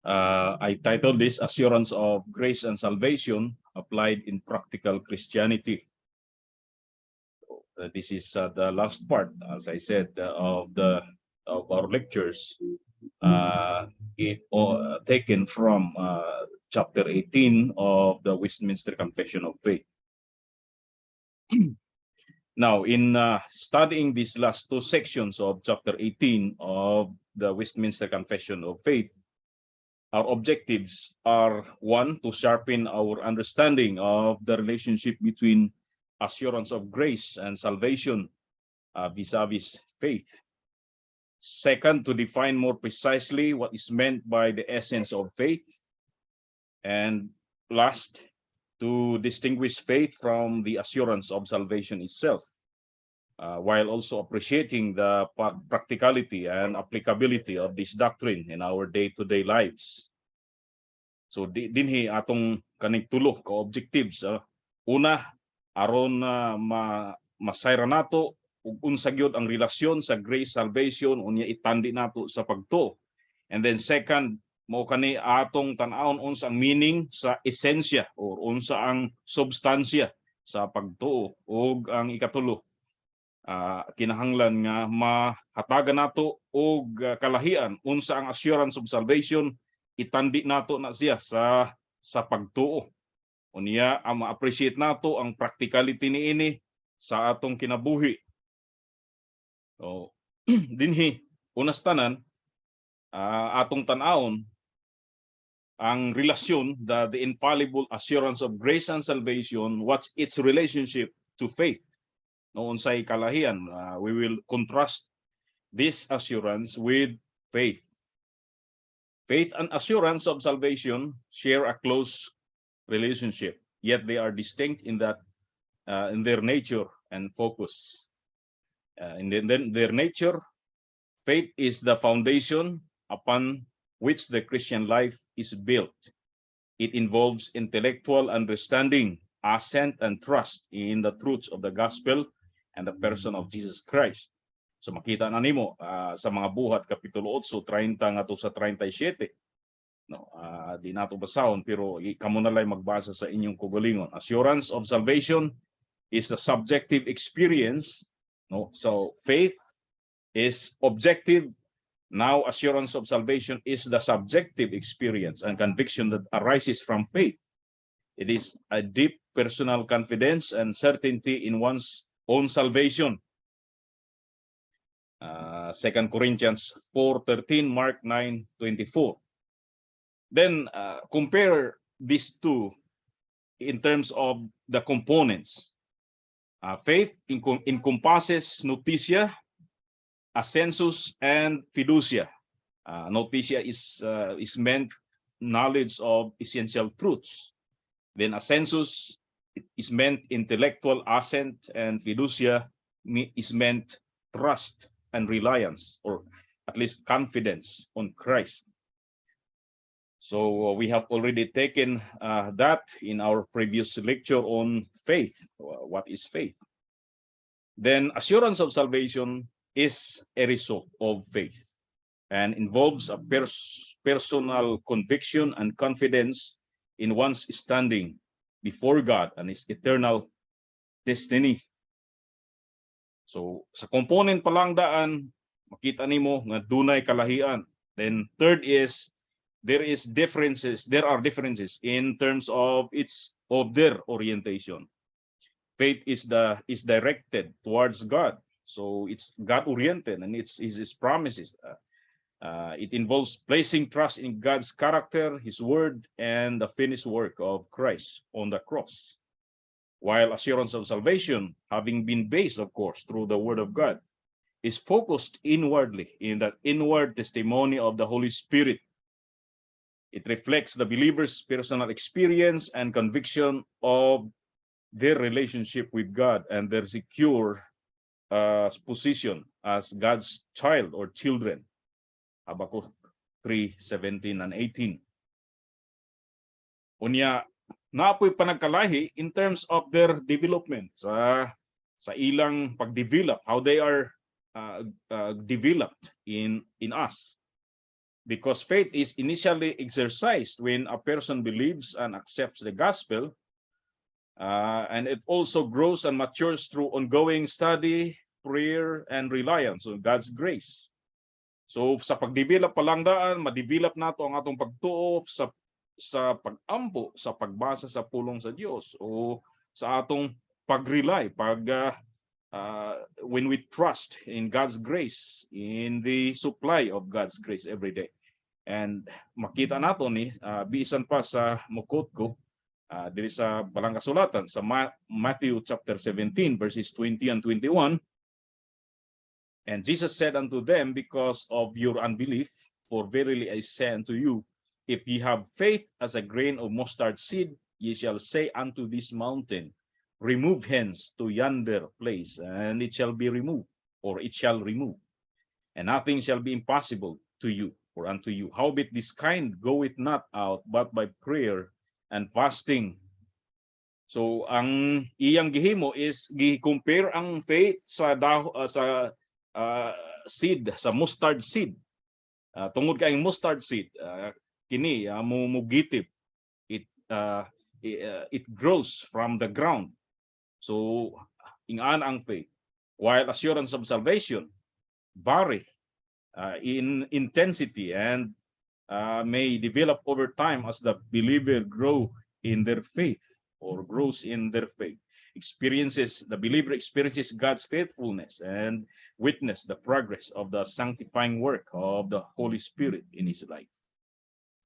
I titled this "Assurance of Grace and Salvation Applied in Practical Christianity." This is the last part, as I said, of our lectures, taken from chapter 18 of the Westminster Confession of Faith. Now, in studying these last two sections of chapter 18 of the Westminster Confession of Faith, our objectives are, one, to sharpen our understanding of the relationship between assurance of grace and salvation vis-a-vis faith. Second, to define more precisely what is meant by the essence of faith. And last, to distinguish faith from the assurance of salvation itself, while also appreciating the practicality and applicability of this doctrine in our day-to-day lives. So dinhi atong kaning tulo ka objectives. Una, aron ma masayra nato ug unsa gyud ang relasyon sa grace, salvation, unya itandi nato sa pagtuo. And then second, mao kani atong tan-awon unsa ang meaning sa esensya or unsa ang substansya sa pagtuo. Ug ang ikatulo, kinahanglan nga mahatagan nato og kalahian unsa ang assurance of salvation, itandi nato na siya sa pagtuo, unya ang ma-appreciate nato ang practicality niini sa atong kinabuhi. So dinhi, unas tanan, atong tan-awon ang relasyon, the infallible assurance of grace and salvation, what's its relationship to faith, no? Unsay kalahian? We will contrast this assurance with faith. Faith and assurance of salvation share a close relationship, yet they are distinct in their nature and focus. In their nature, faith is the foundation upon which the Christian life is built. It involves intellectual understanding, assent, and trust in the truths of the gospel and the person of Jesus Christ. So makita na nimo sa mga Buhat kapitulo 8, 30 ngadto sa 37. No, di nato basahon, pero kamo na lang magbasa sa inyong kaugalingon. Assurance of salvation is a subjective experience, no? So faith is objective. Now, assurance of salvation is the subjective experience and conviction that arises from faith. It is a deep personal confidence and certainty in one's own salvation. 2 Corinthians 4:13, Mark 9:24. Then compare these two in terms of the components. Faith encompasses notitia, assensus, and fiducia. Notitia is meant knowledge of essential truths. Then assensus is meant intellectual assent, and fiducia is meant trust and reliance, or at least confidence on Christ. So we have already taken that in our previous lecture on faith. What is faith? Then assurance of salvation is a result of faith and involves a personal conviction and confidence in one's standing before God and his eternal destiny. So sa component pa lang daan, makita nimo nga dunay kalahian. Then third is there are differences in terms of their orientation. Faith is directed towards God. So it's God oriented and it's his promises. It involves placing trust in God's character, his word, and the finished work of Christ on the cross. While assurance of salvation, having been based, of course, through the word of God, is focused inwardly in that inward testimony of the Holy Spirit. It reflects the believer's personal experience and conviction of their relationship with God and their secure position as God's child or children. Habakkuk 3:17 and 18. Unya, naa poy panagkalahi in terms of their development sa ilang pag-develop, how they are developed in us. Because faith is initially exercised when a person believes and accepts the gospel, and it also grows and matures through ongoing study, prayer, and reliance on God's grace. So sa pag-develop pa lang daan, ma-develop nato ang atong pagtuo sa pag-ampo, sa pagbasa sa pulong sa Dios o sa atong pag-rely, pag when we trust in God's grace, in the supply of God's grace every day. And makita nato ni bisan pa sa mukot ko diri sa Balang Kasulatan sa Matthew chapter 17 verses 20 and 21. "And Jesus said unto them, 'Because of your unbelief, for verily I say unto you, if ye have faith as a grain of mustard seed, ye shall say unto this mountain, "Remove hence to yonder place," and it shall be removed," or it shall remove. "And nothing shall be impossible to you," or unto you. Howbeit this kind goeth not out but by prayer and fasting." So ang iyang gihimo is gi-compare ang faith sa seed, sa mustard seed. Tungod kay ang mustard seed kini mo mugitip, it grows from the ground. So ingan ang faith, while assurance of salvation vary in intensity and may develop over time as the believer grow in their faith or grows in their faith. Experiences, the believer experiences God's faithfulness and witness the progress of the sanctifying work of the Holy Spirit in his life.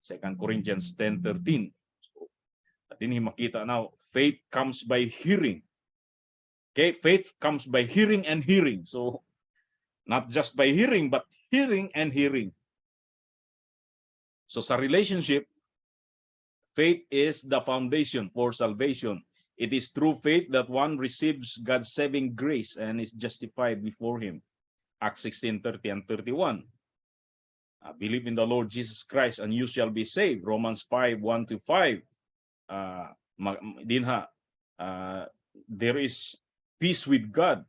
2 Corinthians 10:13. So, dinhi makita now, faith comes by hearing. Okay, faith comes by hearing and hearing. So, not just by hearing, but hearing and hearing. So sa relationship, faith is the foundation for salvation. It is through faith that one receives God's saving grace and is justified before Him. Acts 16:30 and 31. "Believe in the Lord Jesus Christ and you shall be saved." Romans 5:1 to 5. Dinha, there is peace with God.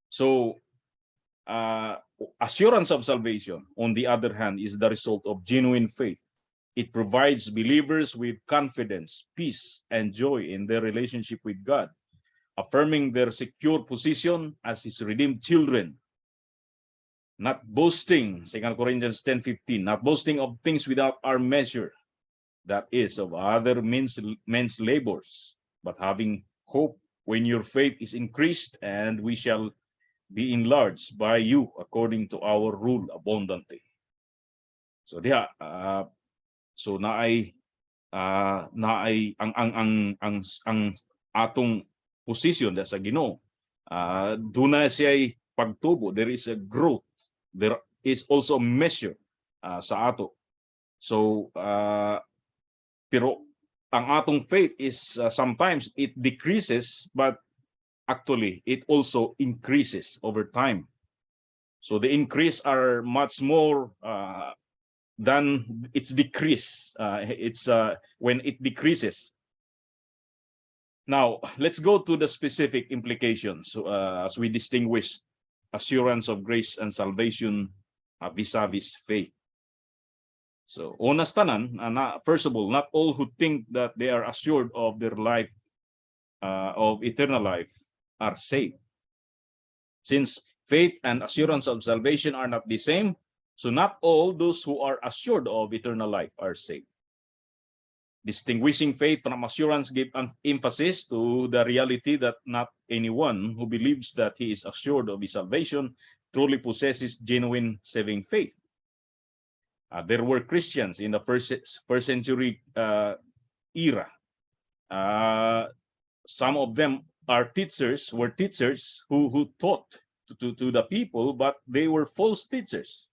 So, assurance of salvation, on the other hand, is the result of genuine faith. It provides believers with confidence, peace, and joy in their relationship with God, affirming their secure position as His redeemed children. Not boasting, 2 Corinthians 10:15, not boasting of things without our measure, that is, of other men's labors, but having hope when your faith is increased, and we shall be enlarged by you according to our rule abundantly. So diha so naay ang atong position diha sa Ginoo. Duna siya pagtubo, there is a growth. There is also a measure sa ato. So pero ang atong faith is sometimes it decreases, but actually it also increases over time. So the increase are much more than its decrease. It's when it decreases. Now, let's go to the specific implications as we distinguish assurance of grace and salvation vis-a-vis faith. So, una sa tanan, first of all, not all who think that they are assured of their life, of eternal life, are saved. Since faith and assurance of salvation are not the same, so not all those who are assured of eternal life are saved. Distinguishing faith from assurance give an emphasis to the reality that not anyone who believes that he is assured of his salvation truly possesses genuine saving faith. There were Christians in the first century era. Some of them are teachers, were teachers who taught to the people, but they were false teachers.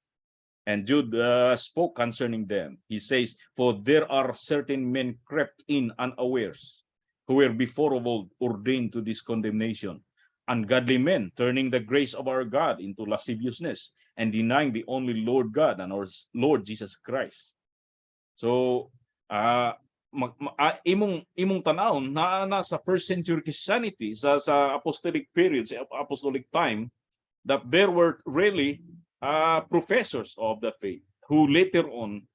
And Jude spoke concerning them. He says, "For there are certain men crept in unawares, who were before of old ordained to this condemnation, ungodly men, turning the grace of our God into lasciviousness and denying the only Lord God and our Lord Jesus Christ." So, imong tanawon na sa first century Christianity, sa apostolic period, sa apostolic time, that there were really professors of the faith who later on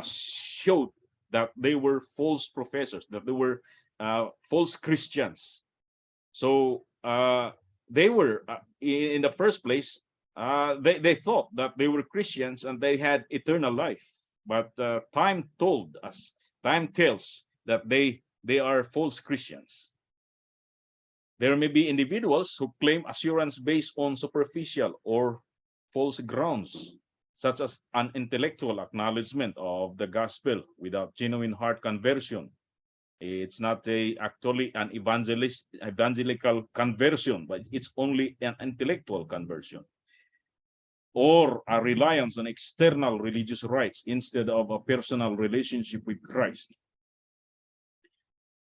showed that they were false professors, that they were false Christians. So they were, in the first place, they thought that they were Christians and they had eternal life. But time told us, time tells that they are false Christians. There may be individuals who claim assurance based on superficial or false grounds, such as an intellectual acknowledgement of the gospel without genuine heart conversion. It's not a actually an evangelist evangelical conversion, but it's only an intellectual conversion. Or a reliance on external religious rites instead of a personal relationship with Christ.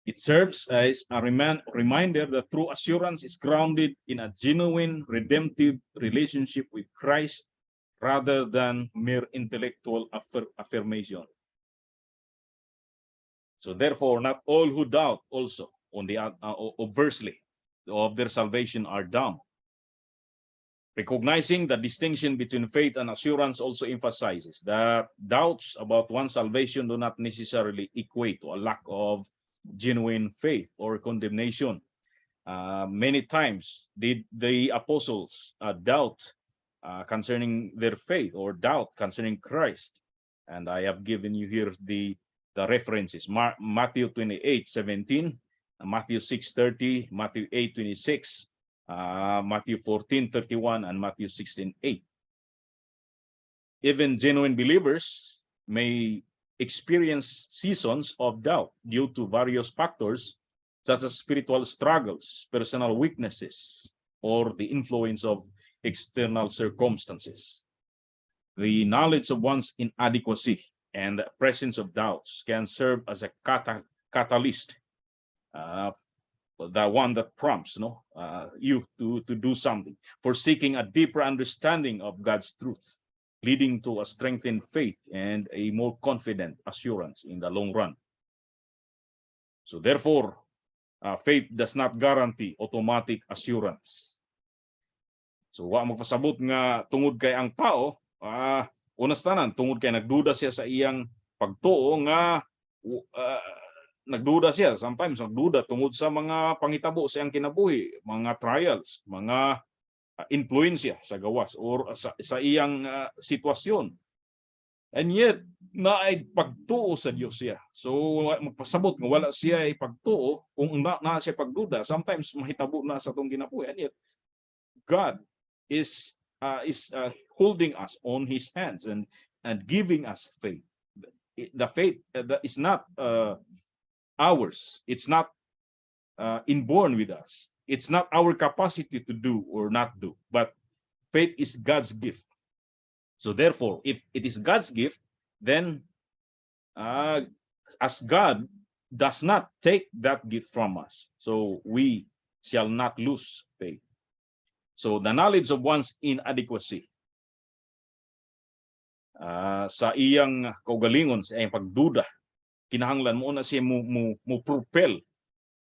It serves as a reminder that true assurance is grounded in a genuine redemptive relationship with Christ rather than mere intellectual affirmation. So therefore, not all who doubt also on the obversely of their salvation are damned. Recognizing the distinction between faith and assurance also emphasizes that doubts about one's salvation do not necessarily equate to a lack of genuine faith or condemnation. Many times did the apostles doubt concerning their faith or doubt concerning Christ. And I have given you here the references. Matthew 28:17, Matthew 6:30, Matthew 8:26, Matthew 14:31, and Matthew 16:8. Even genuine believers may experience seasons of doubt due to various factors such as spiritual struggles, personal weaknesses, or the influence of external circumstances. The knowledge of one's inadequacy and the presence of doubts can serve as a catalyst, the one that prompts, no, you to do something for seeking a deeper understanding of God's truth, leading to a strengthened faith and a more confident assurance in the long run. So therefore, faith does not guarantee automatic assurance. So wa magpasabot nga tungod kay ang tao, unas tanan tungod kay nagduda siya sa iyang pagtuo nga nagduda siya, sometimes nagduda tungod sa mga pangitabo sa iyang kinabuhi, mga trials, mga influensya sa gawas or sa iyang sitwasyon. And yet, naay pagtuo sa Dios siya. So magpasabot nga wala siya ay pagtuo kung na siya pagduda, sometimes mahitabo na sa atong kinabuhi, and yet God is holding us on his hands and giving us faith. The faith that is not ours. It's not inborn with us. It's not our capacity to do or not do, but faith is God's gift. So therefore, if it is God's gift, then as God does not take that gift from us, so we shall not lose faith. So the knowledge of one's inadequacy sa iyang kaugalingon, sa iyang pagduda, kinahanglan mo na siya mo propel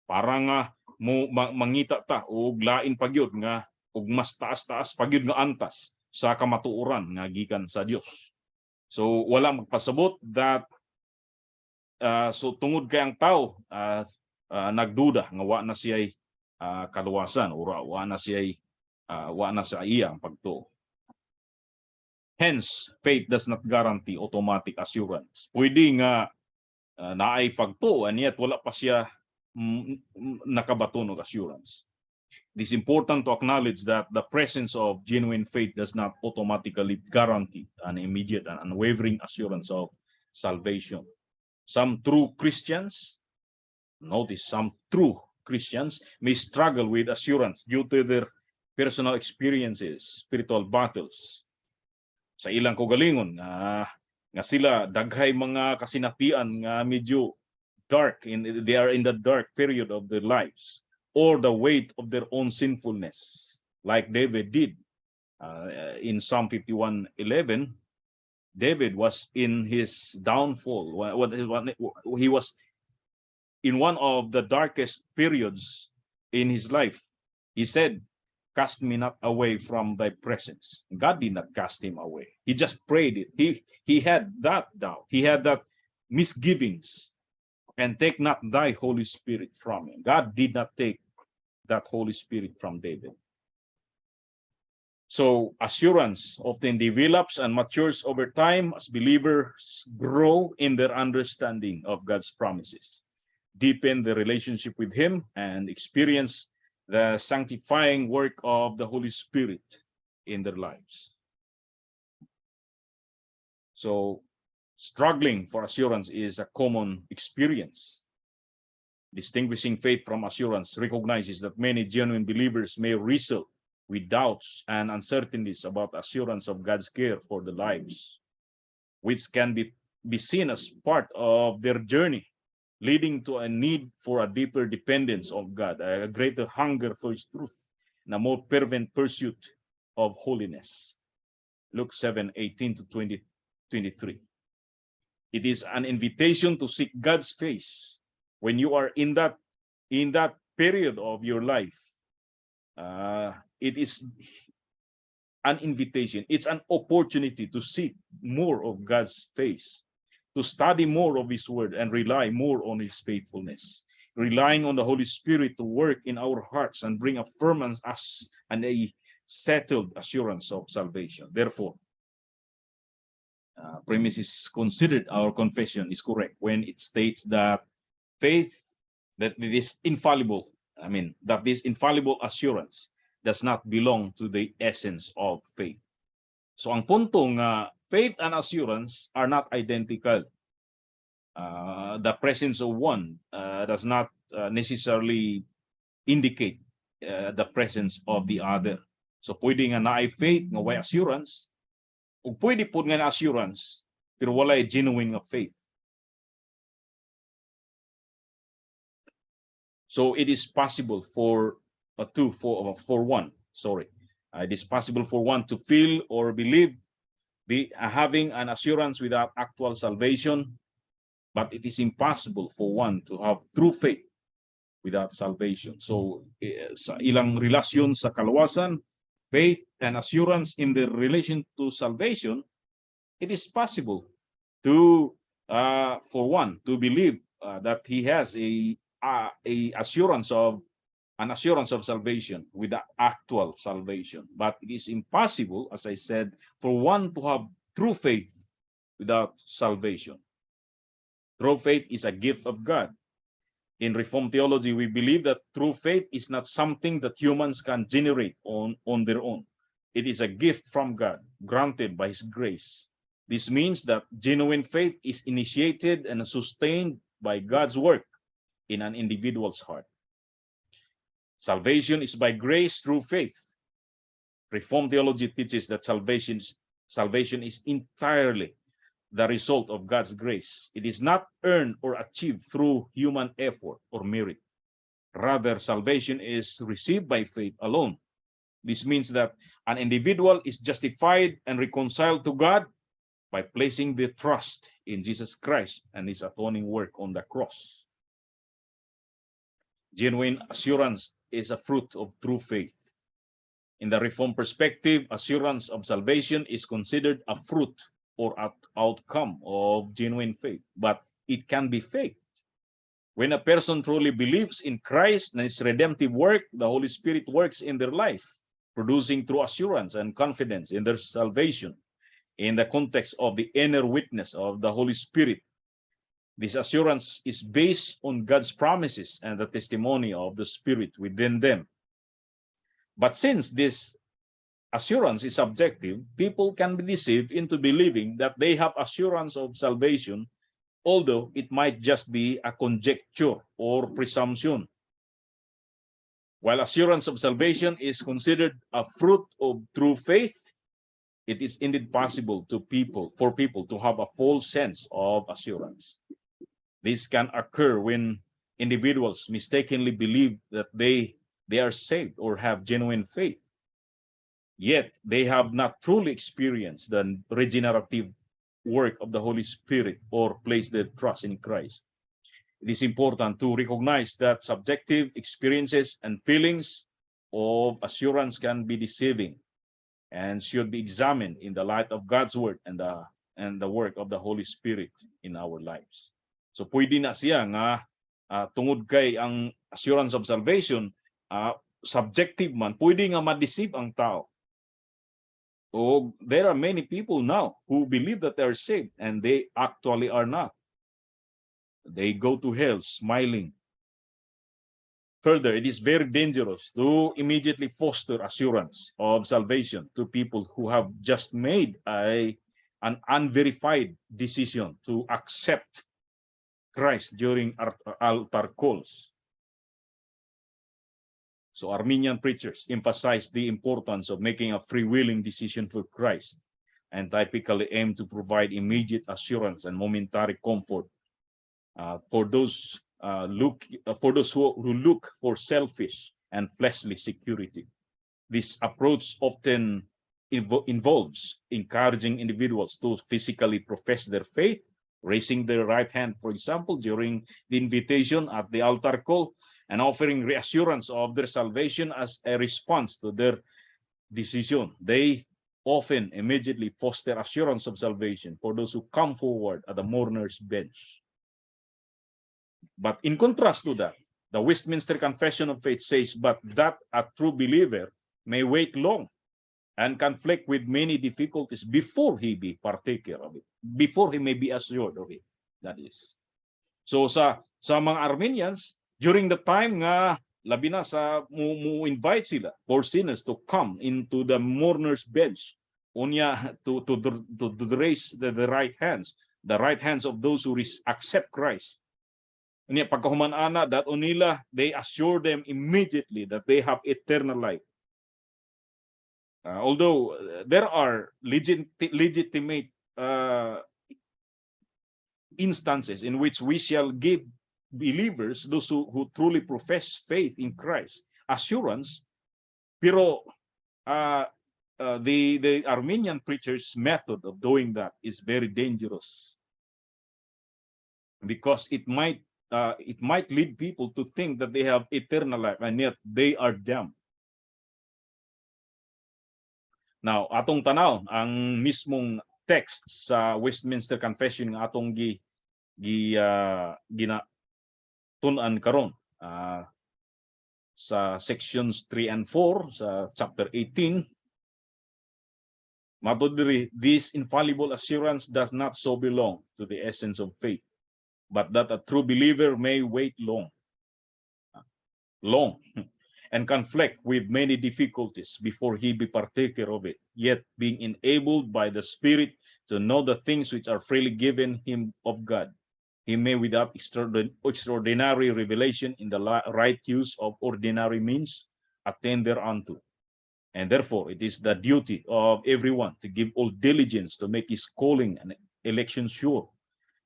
para nga mo mangita ta og lain pa gyud nga og mas taas-taas pa gyud nga antas sa kamatuoran nga gikan sa Dios. So wala magpasabot that so tungod kay ang tao nagduda nga wa na siya kaluwasan or wa na sa iya ang pagtuo. Hence, faith does not guarantee automatic assurance. Pwede nga naay pagtuo and yet wala pa siya nakabaton og assurance. It is important to acknowledge that the presence of genuine faith does not automatically guarantee an immediate and unwavering assurance of salvation. Some true Christians, notice, some true Christians may struggle with assurance due to their personal experiences, spiritual battles. Sa ilang kaugalingon nga sila daghay mga kasinatian nga medyo dark in they are in the dark period of their lives, or the weight of their own sinfulness, like David did in Psalm 51:11. David was in his downfall. He was in one of the darkest periods in his life. He said, "Cast me not away from thy presence." God did not cast him away. He just prayed it. He had that doubt. He had that misgivings. "And take not thy Holy Spirit from him." God did not take that Holy Spirit from David. So assurance often develops and matures over time as believers grow in their understanding of God's promises, deepen their relationship with Him, and experience the sanctifying work of the Holy Spirit in their lives. So struggling for assurance is a common experience. Distinguishing faith from assurance recognizes that many genuine believers may wrestle with doubts and uncertainties about assurance of God's care for their lives, which can be seen as part of their journey, leading to a need for a deeper dependence of God, a greater hunger for His truth, and a more fervent pursuit of holiness. Luke 7:18 to 20, 23. It is an invitation to seek God's face when you are in that period of your life. It is an invitation. It's an opportunity to seek more of God's face, to study more of His Word and rely more on His faithfulness. Relying on the Holy Spirit to work in our hearts and bring a firm and us and a settled assurance of salvation. Therefore, premises considered, our confession is correct when it states that faith that it is infallible, I mean, that this infallible assurance does not belong to the essence of faith. So ang punto nga faith and assurance are not identical. The presence of one does not necessarily indicate the presence of the other. So pwede nga naay faith nga way assurance ug pwede pud nga na assurance pero walay genuine nga faith. So it is possible for two for one, sorry. It is possible for one to feel or believe be having an assurance without actual salvation, but it is impossible for one to have true faith without salvation. So sa ilang relasyon sa kaluwasan, faith and assurance in the relation to salvation, it is possible to for one to believe that he has a assurance of an assurance of salvation with the actual salvation. But it is impossible, as I said, for one to have true faith without salvation. True faith is a gift of God. In Reformed theology, we believe that true faith is not something that humans can generate on their own. It is a gift from God, granted by His grace. This means that genuine faith is initiated and sustained by God's work in an individual's heart. Salvation is by grace through faith. Reformed theology teaches that salvation is entirely the result of God's grace. It is not earned or achieved through human effort or merit. Rather, salvation is received by faith alone. This means that an individual is justified and reconciled to God by placing their trust in Jesus Christ and his atoning work on the cross. Genuine assurance is a fruit of true faith. In the Reformed perspective, assurance of salvation is considered a fruit or outcome of genuine faith, but it can be faked. When a person truly believes in Christ and his redemptive work, the Holy Spirit works in their life, producing true assurance and confidence in their salvation. In the context of the inner witness of the Holy Spirit, this assurance is based on God's promises and the testimony of the Spirit within them. But since this assurance is subjective, people can be deceived into believing that they have assurance of salvation, although it might just be a conjecture or presumption. While assurance of salvation is considered a fruit of true faith, it is indeed possible to people for people to have a false sense of assurance. This can occur when individuals mistakenly believe that they are saved or have genuine faith. Yet they have not truly experienced the regenerative work of the Holy Spirit or placed their trust in Christ. It is important to recognize that subjective experiences and feelings of assurance can be deceiving and should be examined in the light of God's word and the work of the Holy Spirit in our lives. So pwede na siya nga tungod kay ang assurance of salvation subjective man, pwede nga ma-deceive ang tao. O there are many people now who believe that they are saved and they actually are not. They go to hell smiling. Further, it is very dangerous to immediately foster assurance of salvation to people who have just made a an unverified decision to accept Christ during altar calls. So Arminian preachers emphasize the importance of making a free-willing decision for Christ and typically aim to provide immediate assurance and momentary comfort for those who look for selfish and fleshly security. This approach often involves encouraging individuals to physically profess their faith, raising their right hand, for example, during the invitation at the altar call, and offering reassurance of their salvation as a response to their decision. They often immediately foster assurance of salvation for those who come forward at the mourner's bench. But in contrast to that, the Westminster Confession of Faith says, "But that a true believer may wait long and conflict with many difficulties before he be partaker of it, before he may be assured of it." That is. So sa mga Arminians, during the time nga labi na sa mo invite sila for sinners to come into the mourner's bench, unya to raise the right hands, the right hands of those who accept Christ. Unya pagkahuman ana that nila, they assure them immediately that they have eternal life. Although there are legitimate instances in which we shall give believers, those who truly profess faith in Christ, assurance, pero the Arminian preacher's method of doing that is very dangerous because it might lead people to think that they have eternal life and yet they are damned. Now, atong tanaw ang mismong text sa Westminster Confession nga atong gi gi gina tun-an karon sa sections 3 and 4 sa chapter 18. Matud diri, "This infallible assurance does not so belong to the essence of faith, but that a true believer may wait long long and conflict with many difficulties before he be partaker of it, yet being enabled by the Spirit to know the things which are freely given him of God, he may without extraordinary revelation, in the right use of ordinary means, attain thereunto. And therefore it is the duty of everyone to give all diligence to make his calling and election sure,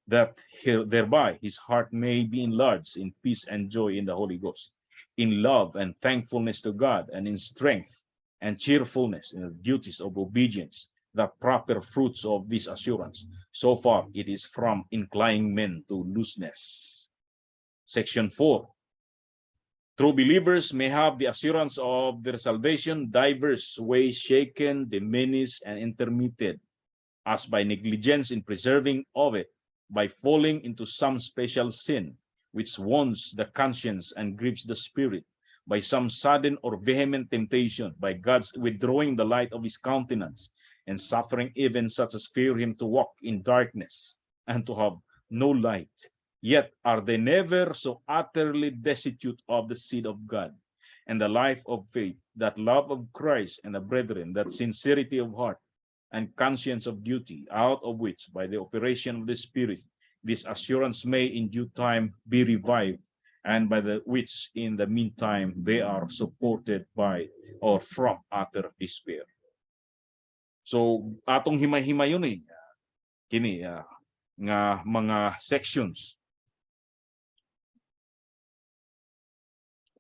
that thereby his heart may be enlarged in peace and joy in the Holy Ghost, in love and thankfulness to God, and in strength and cheerfulness in the duties of obedience, the proper fruits of this assurance, so far it is from inclining men to looseness." Section 4. True believers may have the assurance of their salvation divers ways shaken, diminished, and intermitted, as by negligence in preserving of it, by falling into some special sin, which wounds the conscience and grieves the spirit, by some sudden or vehement temptation, by God's withdrawing the light of his countenance, and suffering even such as fear him to walk in darkness and to have no light. Yet are they never so utterly destitute of the seed of God and the life of faith, that love of Christ and the brethren, that sincerity of heart and conscience of duty, out of which, by the operation of the Spirit, this assurance may in due time be revived, and by the which in the meantime they are supported by or from utter despair. So atong himay-himayon eh kini nga mga sections.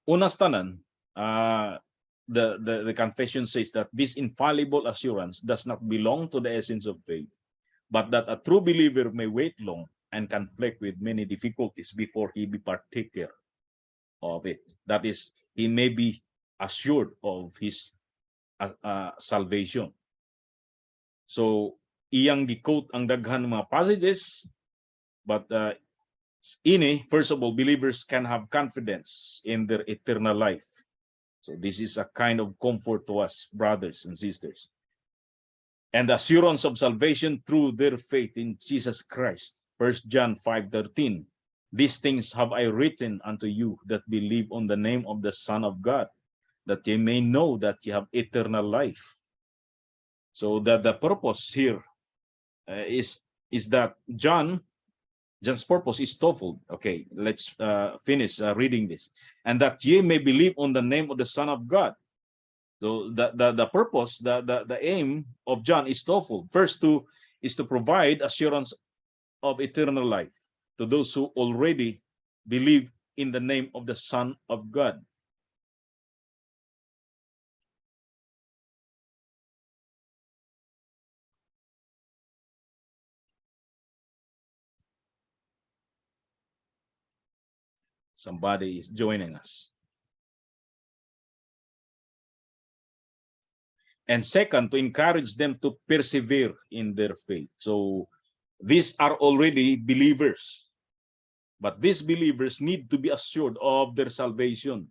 Una sa tanan, the confession says that this infallible assurance does not belong to the essence of faith, but that a true believer may wait long and conflict with many difficulties before he be partaker of it. That is, he may be assured of his salvation. So iyang gi-quote ang daghan mga passages, but ini, first of all, believers can have confidence in their eternal life. So this is a kind of comfort to us, brothers and sisters. And the assurance of salvation through their faith in Jesus Christ. 1 John 5:13. "These things have I written unto you that believe on the name of the Son of God, that ye may know that ye have eternal life." So that the purpose here is that John's purpose is twofold. Okay, let's finish reading this. "And that ye may believe on the name of the Son of God." So the purpose, the aim of John is twofold. First, to is to provide assurance of eternal life to those who already believe in the name of the Son of God. Somebody is joining us. And second, to encourage them to persevere in their faith. So these are already believers. But these believers need to be assured of their salvation.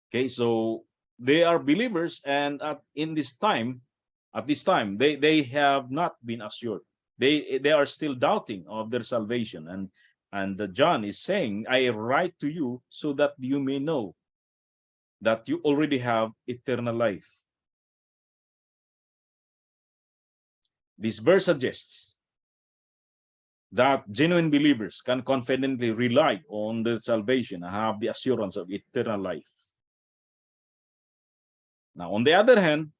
Okay, so they are believers, and at this time, they have not been assured. They are still doubting of their salvation. And John is saying, "I write to you so that you may know that you already have eternal life." This verse suggests that genuine believers can confidently rely on their salvation and have the assurance of eternal life. Now, on the other hand,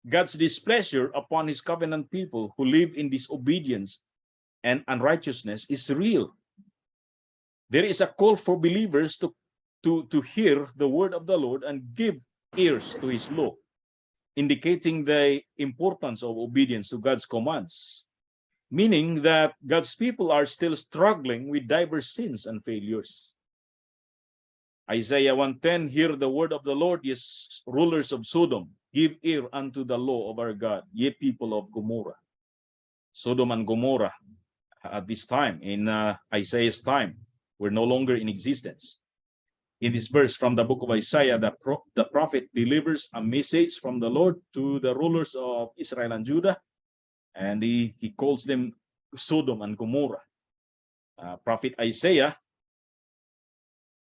God's displeasure upon his covenant people who live in disobedience and unrighteousness is real. There is a call for believers to hear the word of the Lord and give ears to his law, indicating the importance of obedience to God's commands, meaning that God's people are still struggling with diverse sins and failures. Isaiah 1:10, "Hear the word of the Lord, ye rulers of Sodom. Give ear unto the law of our God, ye people of Gomorrah." Sodom and Gomorrah at this time, in Isaiah's time, were no longer in existence. In this verse from the book of Isaiah, the prophet delivers a message from the Lord to the rulers of Israel and Judah, and he calls them Sodom and Gomorrah. Prophet Isaiah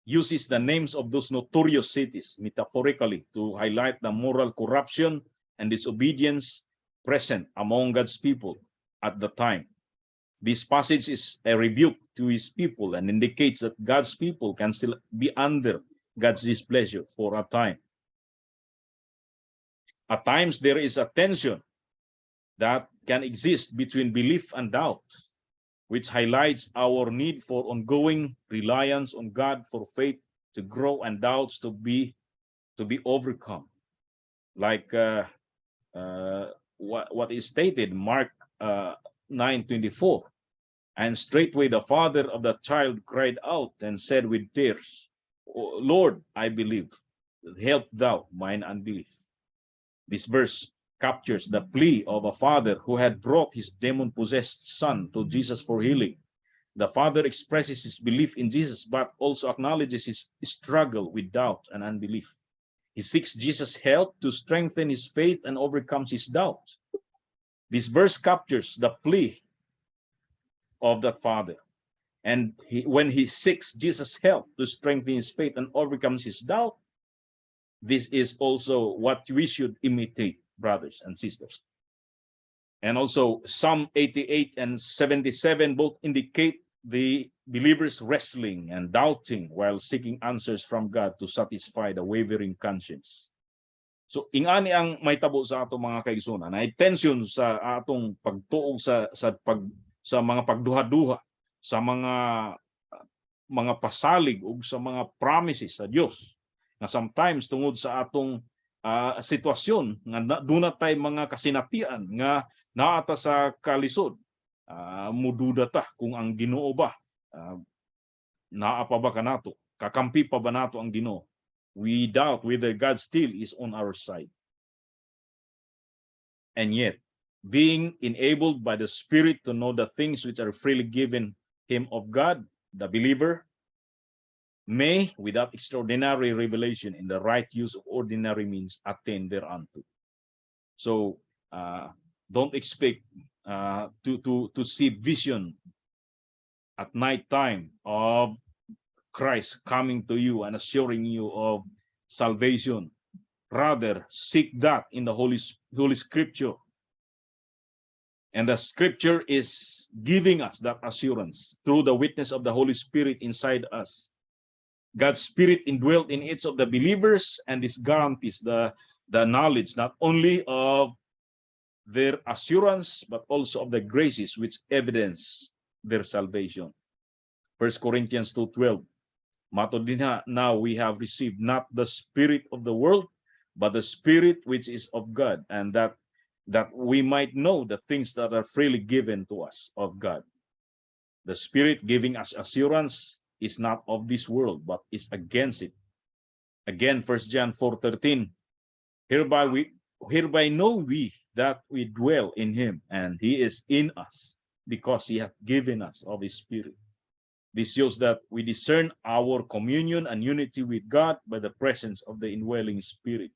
uses the names of those notorious cities metaphorically to highlight the moral corruption and disobedience present among God's people at the time. This passage is a rebuke to his people and indicates that God's people can still be under God's displeasure for a time. At times, there is a tension that can exist between belief and doubt, which highlights our need for ongoing reliance on God for faith to grow and doubts to be overcome. Like what is stated Mark 9:24. "And straightway the father of the child cried out and said with tears, 'O Lord, I believe. Help thou mine unbelief.'" This verse captures the plea of a father who had brought his demon-possessed son to Jesus for healing. The father expresses his belief in Jesus, but also acknowledges his struggle with doubt and unbelief. He seeks Jesus' help to strengthen his faith and overcomes his doubt. This verse captures the plea of that father. And when he seeks Jesus' help to strengthen his faith and overcomes his doubt, this is also what we should imitate, brothers and sisters. And also Psalm 88 and 77 both indicate the believers wrestling and doubting while seeking answers from God to satisfy the wavering conscience. So ingani ang mahitabo sa atong mga kaigsuonan, ay tension sa atong pagtuo sa mga pagduha-duha sa mga pasalig ug sa mga promises sa Dios nga sometimes tungod sa atong sitwasyon nga duna tay mga kasinatian nga naa ta sa kalisod, mududa ta kung ang Ginoo ba naa pa ba kanato, kakampi pa ba nato ang Ginoo. We doubt whether God still is on our side. And yet, being enabled by the Spirit to know the things which are freely given him of God, the believer may, without extraordinary revelation, in the right use of ordinary means, attain thereunto. So, don't expect to see vision at night time of Christ coming to you and assuring you of salvation. Rather, seek that in the Holy Scripture. And the Scripture is giving us that assurance through the witness of the Holy Spirit inside us. God's Spirit indwelt in each of the believers, and this guarantees the knowledge not only of their assurance, but also of the graces which evidence their salvation. 1 Corinthians 2:12. Matod dinha, now we have received not the spirit of the world, but the Spirit which is of God, and that we might know the things that are freely given to us of God. The Spirit giving us assurance is not of this world, but is against it. Again, 1 John 4:13. Hereby know we that we dwell in him and he is in us, because he hath given us of his Spirit. This shows that we discern our communion and unity with God by the presence of the indwelling Spirit.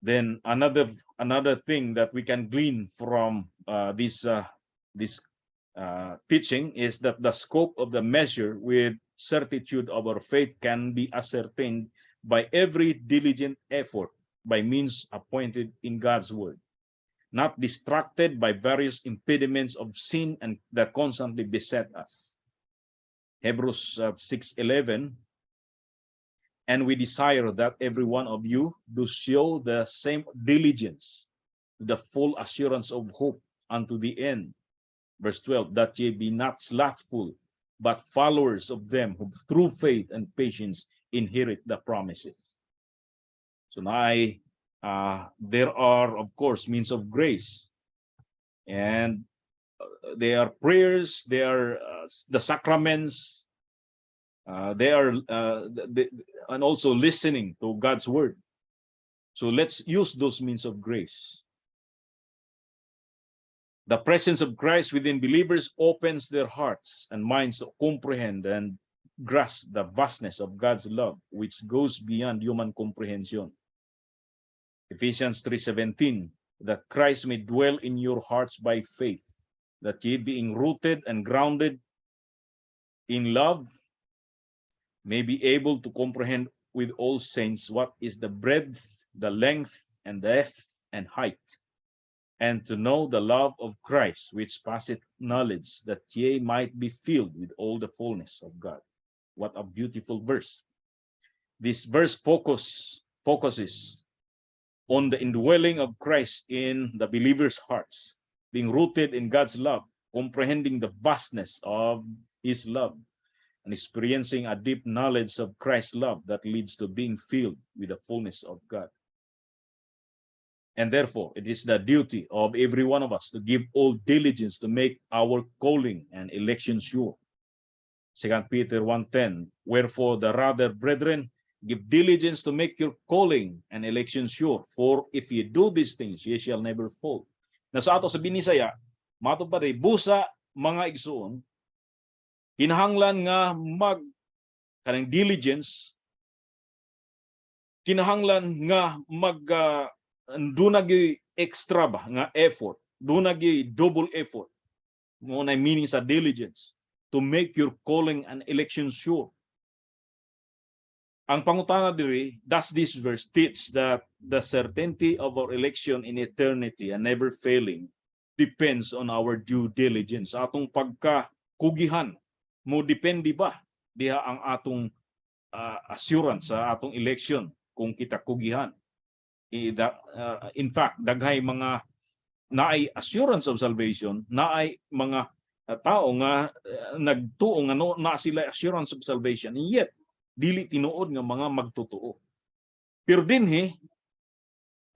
Then another thing that we can glean from this teaching is that the scope of the measure with certitude of our faith can be ascertained by every diligent effort by means appointed in God's word, not distracted by various impediments of sin and that constantly beset us. Hebrews 6:11. And we desire that every one of you do show the same diligence to the full assurance of hope unto the end. Verse 12, that ye be not slothful, but followers of them who through faith and patience inherit the promises. So now, there are, of course, means of grace. And they are prayers, they are the sacraments, they are, and also listening to God's word. So let's use those means of grace. The presence of Christ within believers opens their hearts and minds to comprehend and grasp the vastness of God's love, which goes beyond human comprehension. Ephesians 3:17, that Christ may dwell in your hearts by faith, that ye, being rooted and grounded in love, may be able to comprehend with all saints what is the breadth, the length, and depth and height, and to know the love of Christ, which passeth knowledge, that ye might be filled with all the fullness of God. What a beautiful verse. This verse focuses on the indwelling of Christ in the believers' hearts, being rooted in God's love, comprehending the vastness of his love, and experiencing a deep knowledge of Christ's love that leads to being filled with the fullness of God. And therefore, it is the duty of every one of us to give all diligence to make our calling and election sure. 2 Peter 1:10. Wherefore the rather, brethren, give diligence to make your calling and election sure, for if ye do these things, ye shall never fall. Na sa ato sa Binisaya, matod pa rin, busa, mga igsuon, kinahanglan nga mag kanang diligence, kinahanglan nga mag duna gyud extra ba nga effort, duna gyud double effort. Mao na meaning sa diligence to make your calling and election sure. Ang pangutana diri, does this verse teach that the certainty of our election in eternity and never failing depends on our due diligence? Atong pagka kugihan mo depende ba diha ang atong assurance sa atong election kung kita kugihan? In fact, daghay mga naay assurance of salvation, naay mga tao nga nagtuo nga no, naa sila assurance of salvation, yet dili tinuod nga mga magtotoo. Pero dinhi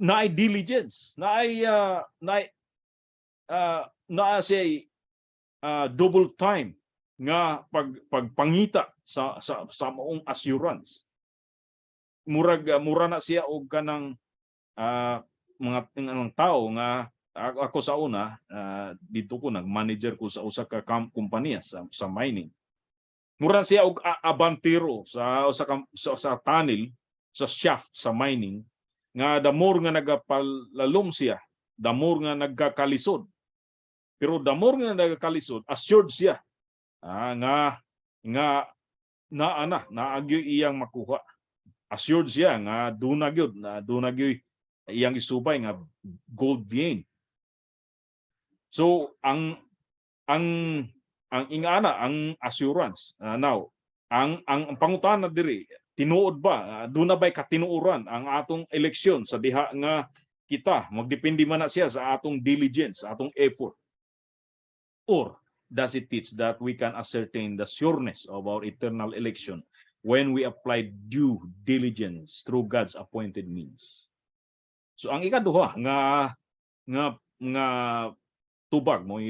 naay diligence, naay naa siya double time. Nga pagpangita sa maong assurance. Murag mura na siya og kanang mga anong tao nga ako sa una, dito ko nag-manager ko sa usa ka kumpanya sa mining. Mura siya og abantero sa tunnel, sa shaft sa mining, nga the more nga nagapalalom siya, the more nga nagkakalisod. Pero the more nga nagkakalisod, assured siya nga naa na naa gyud iyang makuha. Assured siya nga duna gyud na duna gyud iyang isubay nga gold vein. So ang ingana ang assurance. Now ang pangutana diri, tinuod ba, duna bay katinuoran ang atong eleksyon sa diha nga kita magdepende man na siya sa atong diligence, sa atong effort? Or does it teach that we can ascertain the sureness of our eternal election when we apply due diligence through God's appointed means? So ang ikaduha nga tubag mo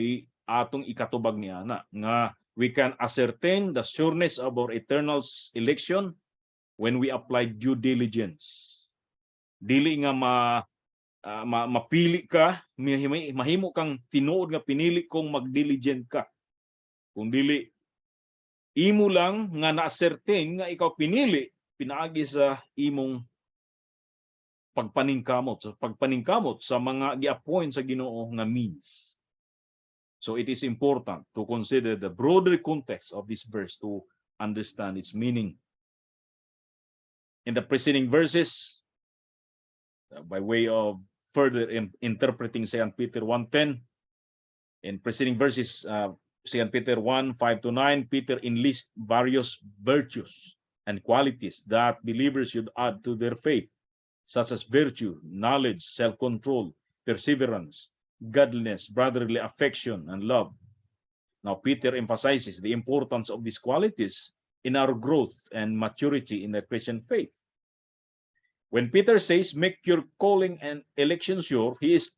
atong ikatubag niya na nga we can ascertain the sureness of our eternal election when we apply due diligence. Dili nga mapili ka, mahimo kang tinuod nga pinili kung mag-diligent ka. Kung dili, imo lang nga na-ascertain nga ikaw pinili pinaagi sa imong pagpaningkamot, sa pagpaningkamot sa mga gi-appoint sa Ginoo nga means. So it is important to consider the broader context of this verse to understand its meaning. In the preceding verses, by way of further interpreting 2 Peter 1:10, in preceding verses, 2 Peter 1:5 to 9, Peter enlists various virtues and qualities that believers should add to their faith, such as virtue, knowledge, self-control, perseverance, godliness, brotherly affection, and love. Now, Peter emphasizes the importance of these qualities in our growth and maturity in the Christian faith. When Peter says, "Make your calling and election sure," he is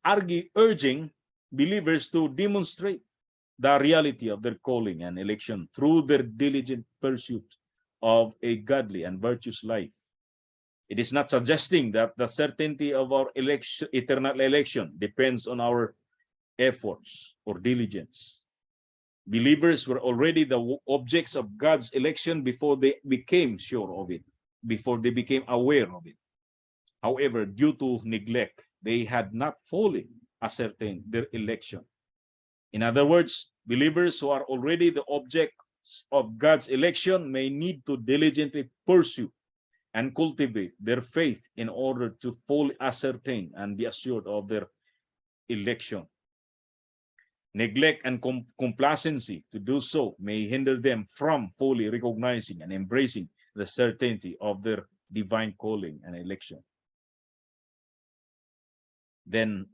urging believers to demonstrate the reality of their calling and election through their diligent pursuit of a godly and virtuous life. It is not suggesting that the certainty of our election, eternal election, depends on our efforts or diligence. Believers were already the objects of God's election before they became sure of it, before they became aware of it. However, due to neglect, they had not fully ascertained their election. In other words, believers who are already the objects of God's election may need to diligently pursue and cultivate their faith in order to fully ascertain and be assured of their election. Neglect and complacency to do so may hinder them from fully recognizing and embracing the certainty of their divine calling and election. Then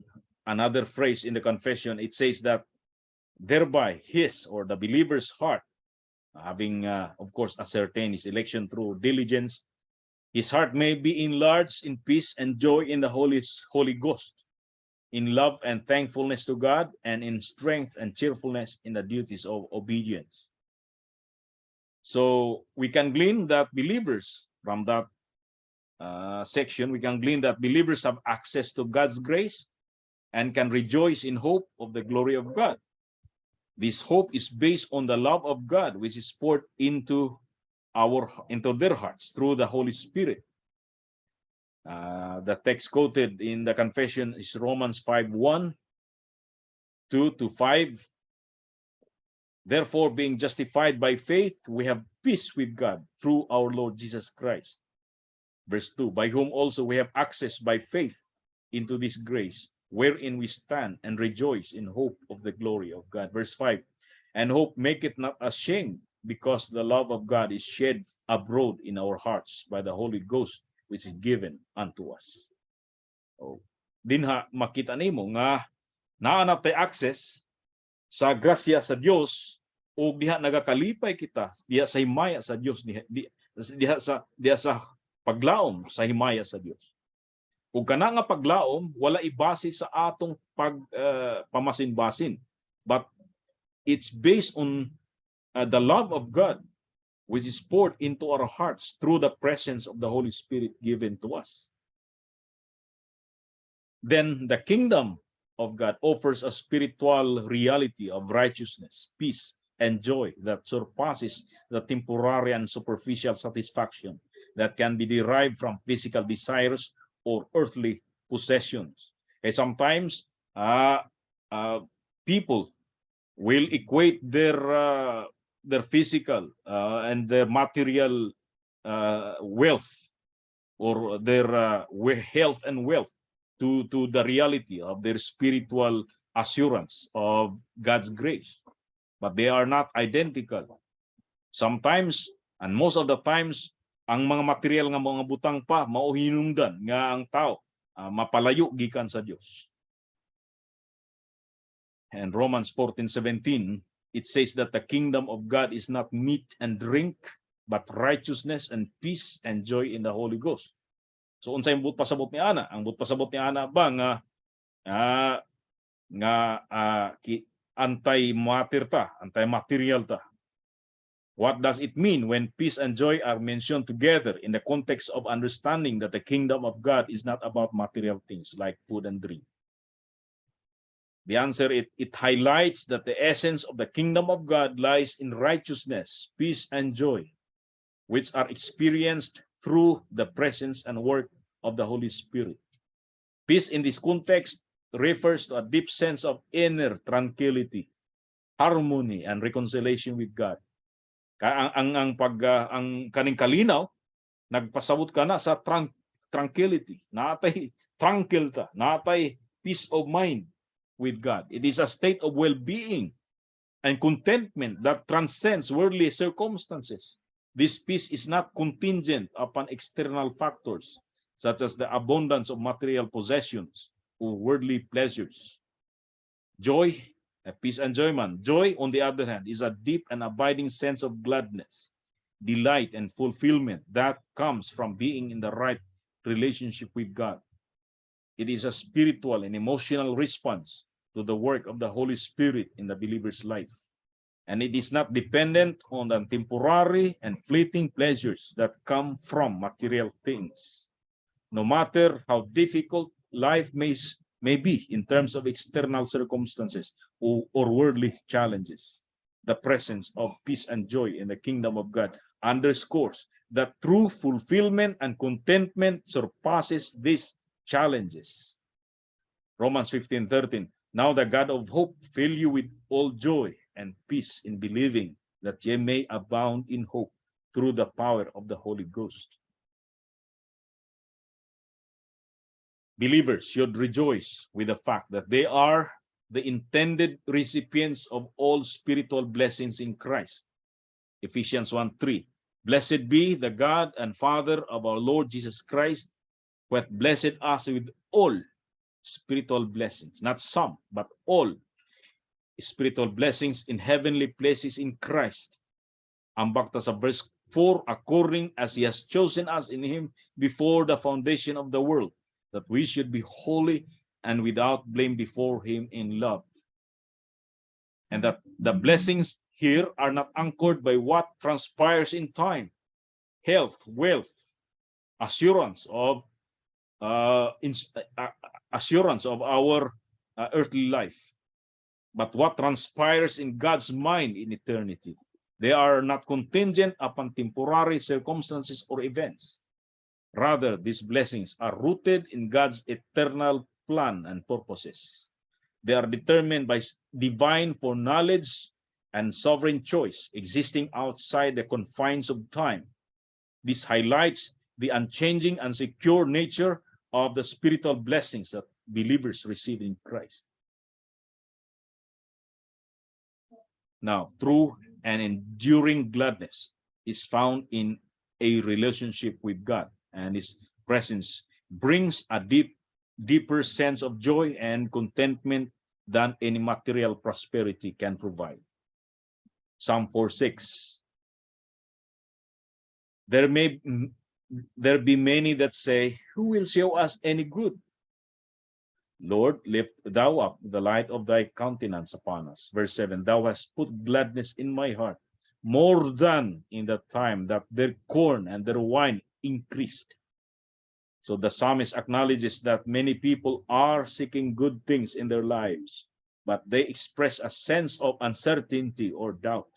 another phrase in the confession, it says that thereby his or the believer's heart, having of course ascertained his election through diligence, his heart may be enlarged in peace and joy in the Holy Ghost, in love and thankfulness to God, and in strength and cheerfulness in the duties of obedience. So we can glean that believers from that section, we can glean that believers have access to God's grace and can rejoice in hope of the glory of God. This hope is based on the love of God, which is poured into their hearts through the Holy Spirit. The text quoted in the confession is Romans 5:1, 2 to 5. "Therefore, being justified by faith, we have peace with God through our Lord Jesus Christ." Verse 2, "By whom also we have access by faith into this grace, wherein we stand and rejoice in hope of the glory of God." Verse 5, "And hope maketh not ashamed, because the love of God is shed abroad in our hearts by the Holy Ghost, which is given unto us." Oh, dinha makita nimo nga naa na tay access sa grasya sa Dios ug diha nagakalipay kita diha sa himaya sa Dios, diha sa paglaom sa himaya sa Dios. Ug kana nga paglaom wala ibase sa atong pag pamasin-basin, but it's based on the love of God, which is poured into our hearts through the presence of the Holy Spirit given to us. Then the kingdom of God offers a spiritual reality of righteousness, peace, and joy that surpasses the temporary and superficial satisfaction that can be derived from physical desires or earthly possessions. And sometimes people will equate their physical and their material wealth or their health and wealth to the reality of their spiritual assurance of God's grace. But they are not identical. Sometimes, and most of the times, ang mga material nga mga butang pa mao hinungdan nga ang tao mapalayo gikan sa Dios. And Romans 14:17, it says that the kingdom of God is not meat and drink, but righteousness and peace and joy in the Holy Ghost. So unsay buot pasabot ni ana? Ang buot pasabot ni ana ba nga anti-matter ta, anti-material ta? What does it mean when peace and joy are mentioned together in the context of understanding that the kingdom of God is not about material things like food and drink? The answer, it highlights that the essence of the kingdom of God lies in righteousness, peace, and joy, which are experienced through the presence and work of the Holy Spirit. Peace in this context refers to a deep sense of inner tranquility, harmony, and reconciliation with God. Ang kaning kalinaw nagpasabot ka na sa tranquility. Natay tranquil ta, natay peace of mind with God. It is a state of well-being and contentment that transcends worldly circumstances. This peace is not contingent upon external factors such as the abundance of material possessions or worldly pleasures. Joy, a peace and joy man. Joy, on the other hand, is a deep and abiding sense of gladness, delight, and fulfillment that comes from being in the right relationship with God. It is a spiritual and emotional response to the work of the Holy Spirit in the believer's life. And it is not dependent on the temporary and fleeting pleasures that come from material things. No matter how difficult life may be in terms of external circumstances or worldly challenges, the presence of peace and joy in the kingdom of God underscores that true fulfillment and contentment surpasses these challenges. Romans 15:13. "Now the God of hope fill you with all joy and peace in believing, that ye may abound in hope through the power of the Holy Ghost." Believers should rejoice with the fact that they are the intended recipients of all spiritual blessings in Christ. Ephesians 1:3. "Blessed be the God and Father of our Lord Jesus Christ, who hath blessed us with all spiritual blessings," not some, but all spiritual blessings "in heavenly places in Christ." Ambak ta sa verse 4, "according as he has chosen us in him before the foundation of the world, that we should be holy and without blame before him in love." And that the blessings here are not anchored by what transpires in time, health, wealth, assurance of our earthly life, but what transpires in God's mind in eternity. They are not contingent upon temporary circumstances or events. Rather, these blessings are rooted in God's eternal plan and purposes. They are determined by divine foreknowledge and sovereign choice, existing outside the confines of time. This highlights the unchanging and secure nature of the spiritual blessings that believers receive in Christ. Now, true and enduring gladness is found in a relationship with God, and His presence brings a deeper sense of joy and contentment than any material prosperity can provide. Psalm 4:6. "There may there be many that say, 'Who will show us any good?' Lord, lift thou up the light of thy countenance upon us." Verse 7, "Thou hast put gladness in my heart more than in the time that their corn and their wine increased." So the psalmist acknowledges that many people are seeking good things in their lives, but they express a sense of uncertainty or doubt.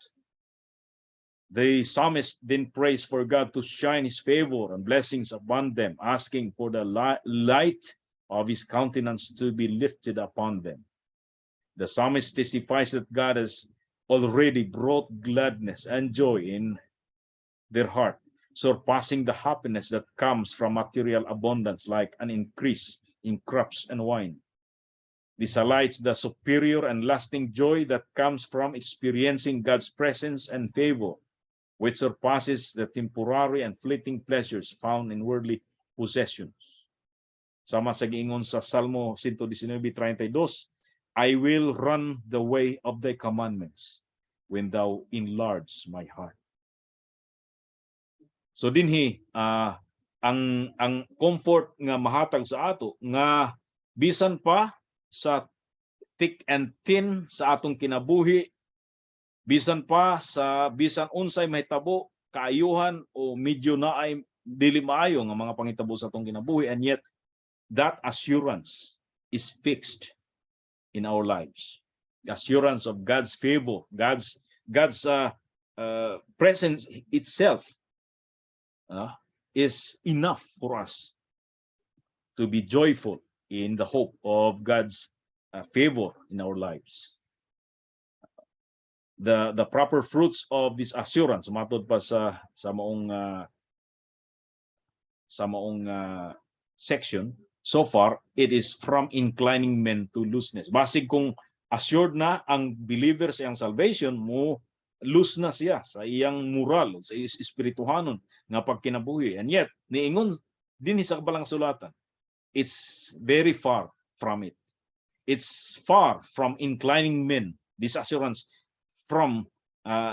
The psalmist then prays for God to shine his favor and blessings upon them, asking for the light of his countenance to be lifted upon them. The psalmist testifies that God has already brought gladness and joy in their heart, surpassing the happiness that comes from material abundance, like an increase in crops and wine. This highlights the superior and lasting joy that comes from experiencing God's presence and favor, which surpasses the temporary and fleeting pleasures found in worldly possessions. Sama sa giingon sa Salmo 119:32, "I will run the way of thy commandments when thou enlarge my heart." So dinhi ang comfort nga mahatag sa ato nga bisan pa sa thick and thin sa atong kinabuhi, bisan pa sa bisan unsay mahitabo, kaayuhan o medyo naay dili maayo nga mga pangitabo sa atong kinabuhi, and yet that assurance is fixed in our lives. The assurance of God's favor, God's presence itself is enough for us to be joyful in the hope of God's favor in our lives. The proper fruits of this assurance, matod pa sa maong section, so far it is from inclining men to looseness. Basig kung assured na ang believer sa iyang salvation, mo loose na siya sa iyang moral, sa espirituhanon nga pagkinabuhi. And yet, niingon dinhi sa Kabalang Sulatan, it's very far from it. It's far from inclining men, this assurance from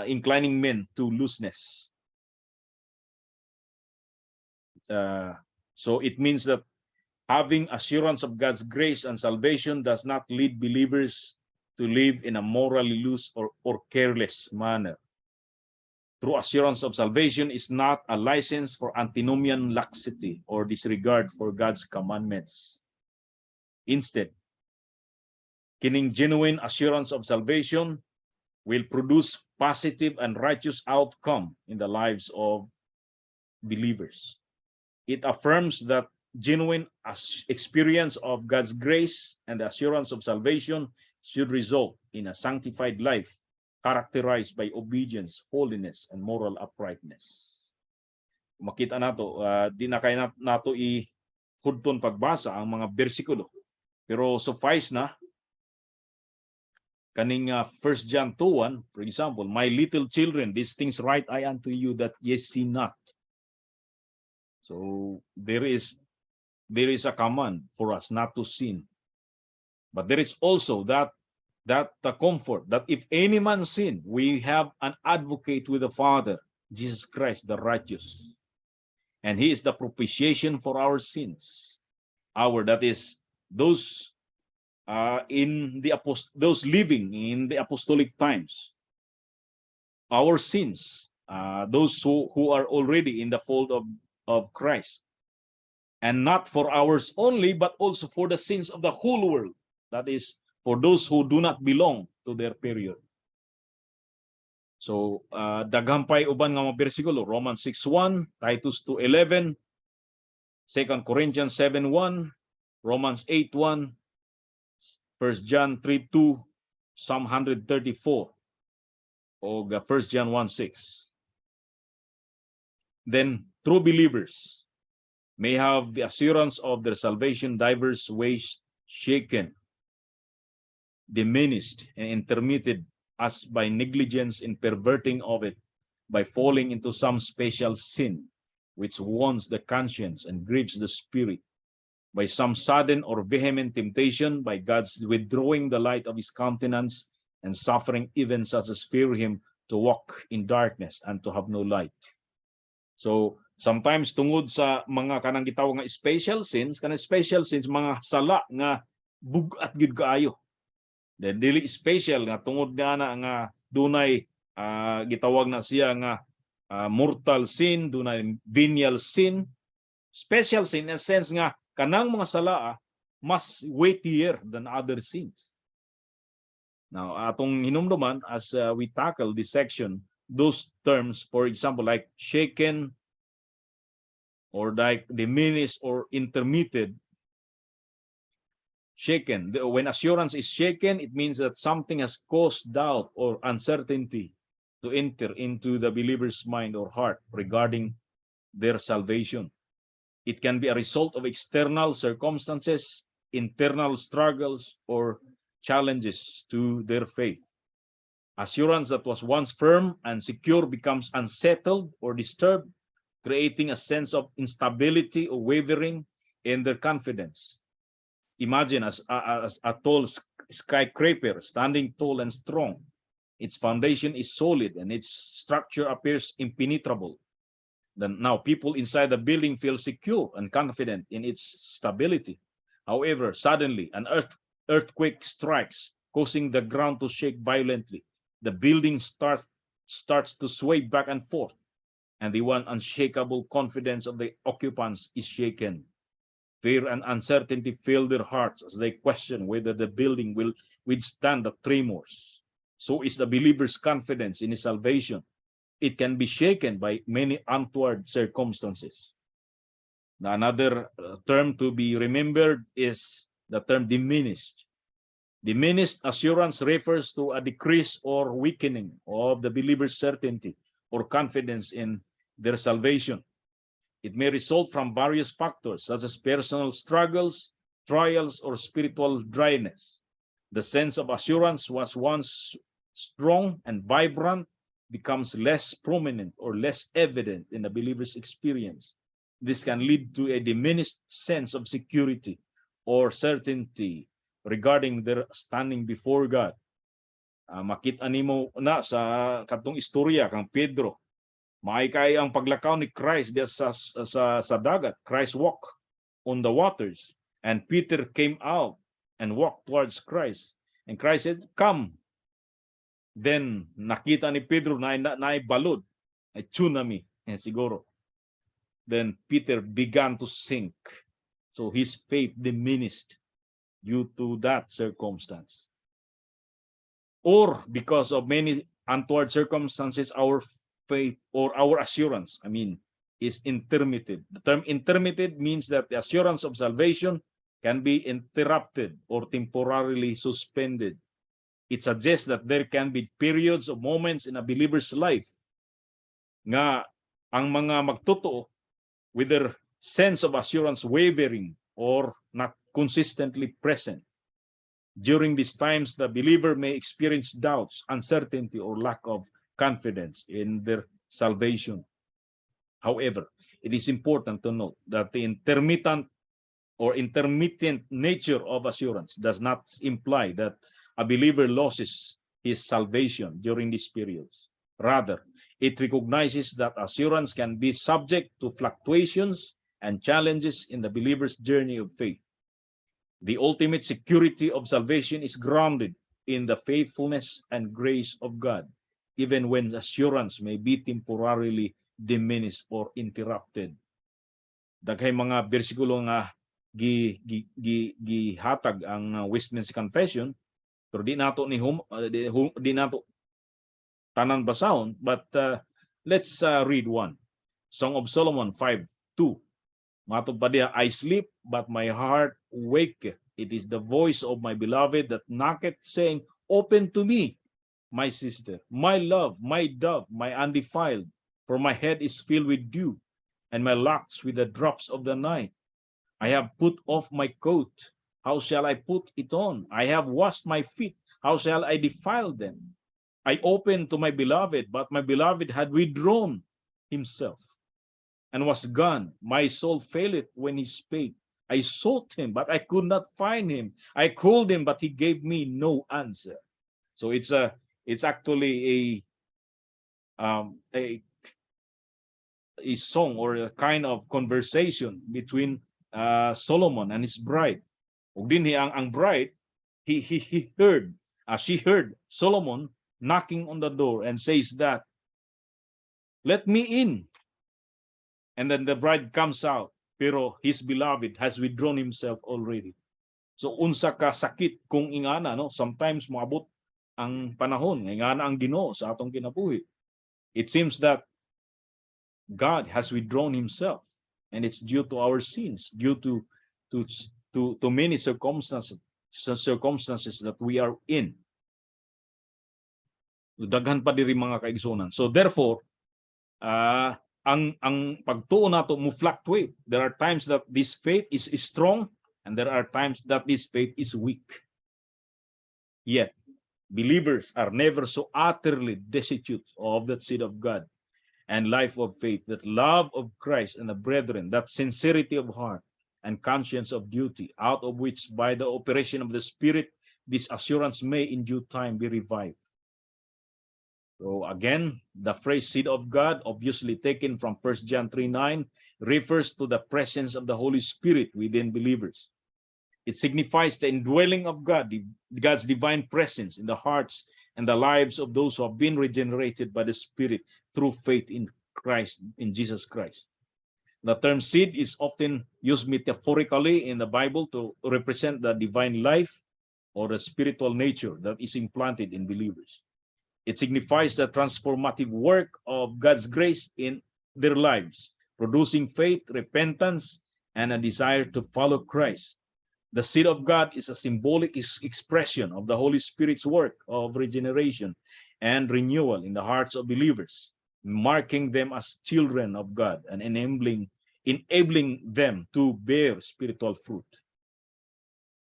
inclining men to looseness. So it means that having assurance of God's grace and salvation does not lead believers to live in a morally loose or careless manner. True assurance of salvation is not a license for antinomian laxity or disregard for God's commandments. Instead, kining genuine assurance of salvation will produce positive and righteous outcome in the lives of believers. It affirms that genuine experience of God's grace and the assurance of salvation should result in a sanctified life characterized by obedience, holiness, and moral uprightness. Makita nato, di na kay nato i-hudton pagbasa ang mga bersikulo. Pero suffice na kaning 1 John 2:1, for example, "My little children, these things write I unto you that ye sin not." So there is a command for us not to sin. But there is also that the comfort that if any man sin, we have an advocate with the Father, Jesus Christ the righteous. And he is the propitiation for our sins. Our, that is, those in the apost those living in the apostolic times. Our sins, those who are already in the fold of Christ. And not for ours only, but also for the sins of the whole world. That is, for those who do not belong to their period. So, daghan pa'y uban nga mga bersikulo, Romans 6:1, Titus 2:11, 2 Corinthians 7:1, Romans 8:1, 1 John 3:2, Psalm 134, o 1 John 1:6. Then, true believers may have the assurance of their salvation divers ways shaken, diminished, and intermitted, as by negligence in perverting of it, by falling into some special sin, which wounds the conscience and grieves the spirit, by some sudden or vehement temptation, by God's withdrawing the light of his countenance and suffering even such as fear him to walk in darkness and to have no light. So, sometimes tungod sa mga kanang gitawag nga special sins, kanang special sins, mga sala nga bug-at gid kaayo. Then dili special nga tungod nga na nga dunay Gitawag na siya nga mortal sin, dunay venial sin, special sin in a sense nga kanang mga sala mas weightier than other sins. Now, atong hinumduman as we tackle this section, those terms, for example, like shaken or like diminished or intermitted. Shaken. When assurance is shaken, it means that something has caused doubt or uncertainty to enter into the believer's mind or heart regarding their salvation. It can be a result of external circumstances, internal struggles, or challenges to their faith. Assurance that was once firm and secure becomes unsettled or disturbed, creating a sense of instability or wavering in their confidence. Imagine as a tall skyscraper standing tall and strong. Its foundation is solid and its structure appears impenetrable. Then now people inside the building feel secure and confident in its stability. However, suddenly an earthquake strikes, causing the ground to shake violently. The building starts to sway back and forth, and the once unshakable confidence of the occupants is shaken. Fear and uncertainty fill their hearts as they question whether the building will withstand the tremors. So is the believer's confidence in his salvation. It can be shaken by many untoward circumstances. Now, another term to be remembered is the term "diminished." Diminished assurance refers to a decrease or weakening of the believer's certainty or confidence in their salvation. It may result from various factors such as personal struggles, trials, or spiritual dryness. The sense of assurance was once strong and vibrant becomes less prominent or less evident in the believer's experience. This can lead to a diminished sense of security or certainty regarding their standing before God. Makita nimo na sa katong istorya kang Pedro. Maay kay ang paglakaw ni Christ diya sa dagat. Christ walk on the waters and Peter came out and walked towards Christ. And Christ said, "Come." Then nakita ni Pedro na balod, ay tsunami eh, siguro. Then Peter began to sink. So his faith diminished due to that circumstance. Or because of many untoward circumstances, our faith or our assurance, I mean, is intermittent. The term "intermittent" means that the assurance of salvation can be interrupted or temporarily suspended. It suggests that there can be periods of moments in a believer's life nga ang mga magtotoo with their sense of assurance wavering or not consistently present. During these times, the believer may experience doubts, uncertainty, or lack of confidence in their salvation. However, it is important to note that the intermittent or intermittent nature of assurance does not imply that a believer loses his salvation during these periods. Rather, it recognizes that assurance can be subject to fluctuations and challenges in the believer's journey of faith. The ultimate security of salvation is grounded in the faithfulness and grace of God, even when assurance may be temporarily diminished or interrupted. Daghay mga bersikulo nga gi, gi, gi, gihatag ang Westminster Confession, pero di nato ni hum, di, hum, di nato tanan basahon, but let's read one. Song of Solomon 5:2. Matod pa diha, "I sleep, but my heart waketh. It is the voice of my beloved that knocketh, saying, 'Open to me, my sister, my love, my dove, my undefiled, for my head is filled with dew, and my locks with the drops of the night. I have put off my coat. How shall I put it on? I have washed my feet. How shall I defile them? I opened to my beloved, but my beloved had withdrawn himself and was gone. My soul faileth when he spake. I sought him, but I could not find him. I called him, but he gave me no answer.'" So it's actually a song or a kind of conversation between Solomon and his bride. Ug dinhi ang bride, he heard she heard Solomon knocking on the door and says that, "Let me in." And then the bride comes out, pero his beloved has withdrawn himself already. So unsa ka sakit kung ingana, no? Sometimes moabot ang panahon nga ingana ang Ginoo sa atong kinabuhi. It seems that God has withdrawn himself, and it's due to our sins, due to many circumstances that we are in. Daghan pa diri, mga kaigsunan. So therefore, ang pagtuo nato mo fluctuate. There are times that this faith is strong and there are times that this faith is weak. Yet, believers are never so utterly destitute of that seed of God and life of faith, that love of Christ and the brethren, that sincerity of heart and conscience of duty, out of which by the operation of the Spirit, this assurance may in due time be revived. So again, the phrase "seed of God," obviously taken from 1 John 3:9, refers to the presence of the Holy Spirit within believers. It signifies the indwelling of God, God's divine presence in the hearts and the lives of those who have been regenerated by the Spirit through faith in Christ, in Jesus Christ. The term "seed" is often used metaphorically in the Bible to represent the divine life or the spiritual nature that is implanted in believers. It signifies the transformative work of God's grace in their lives, producing faith, repentance, and a desire to follow Christ. The seed of God is a symbolic expression of the Holy Spirit's work of regeneration and renewal in the hearts of believers, marking them as children of God and enabling them to bear spiritual fruit.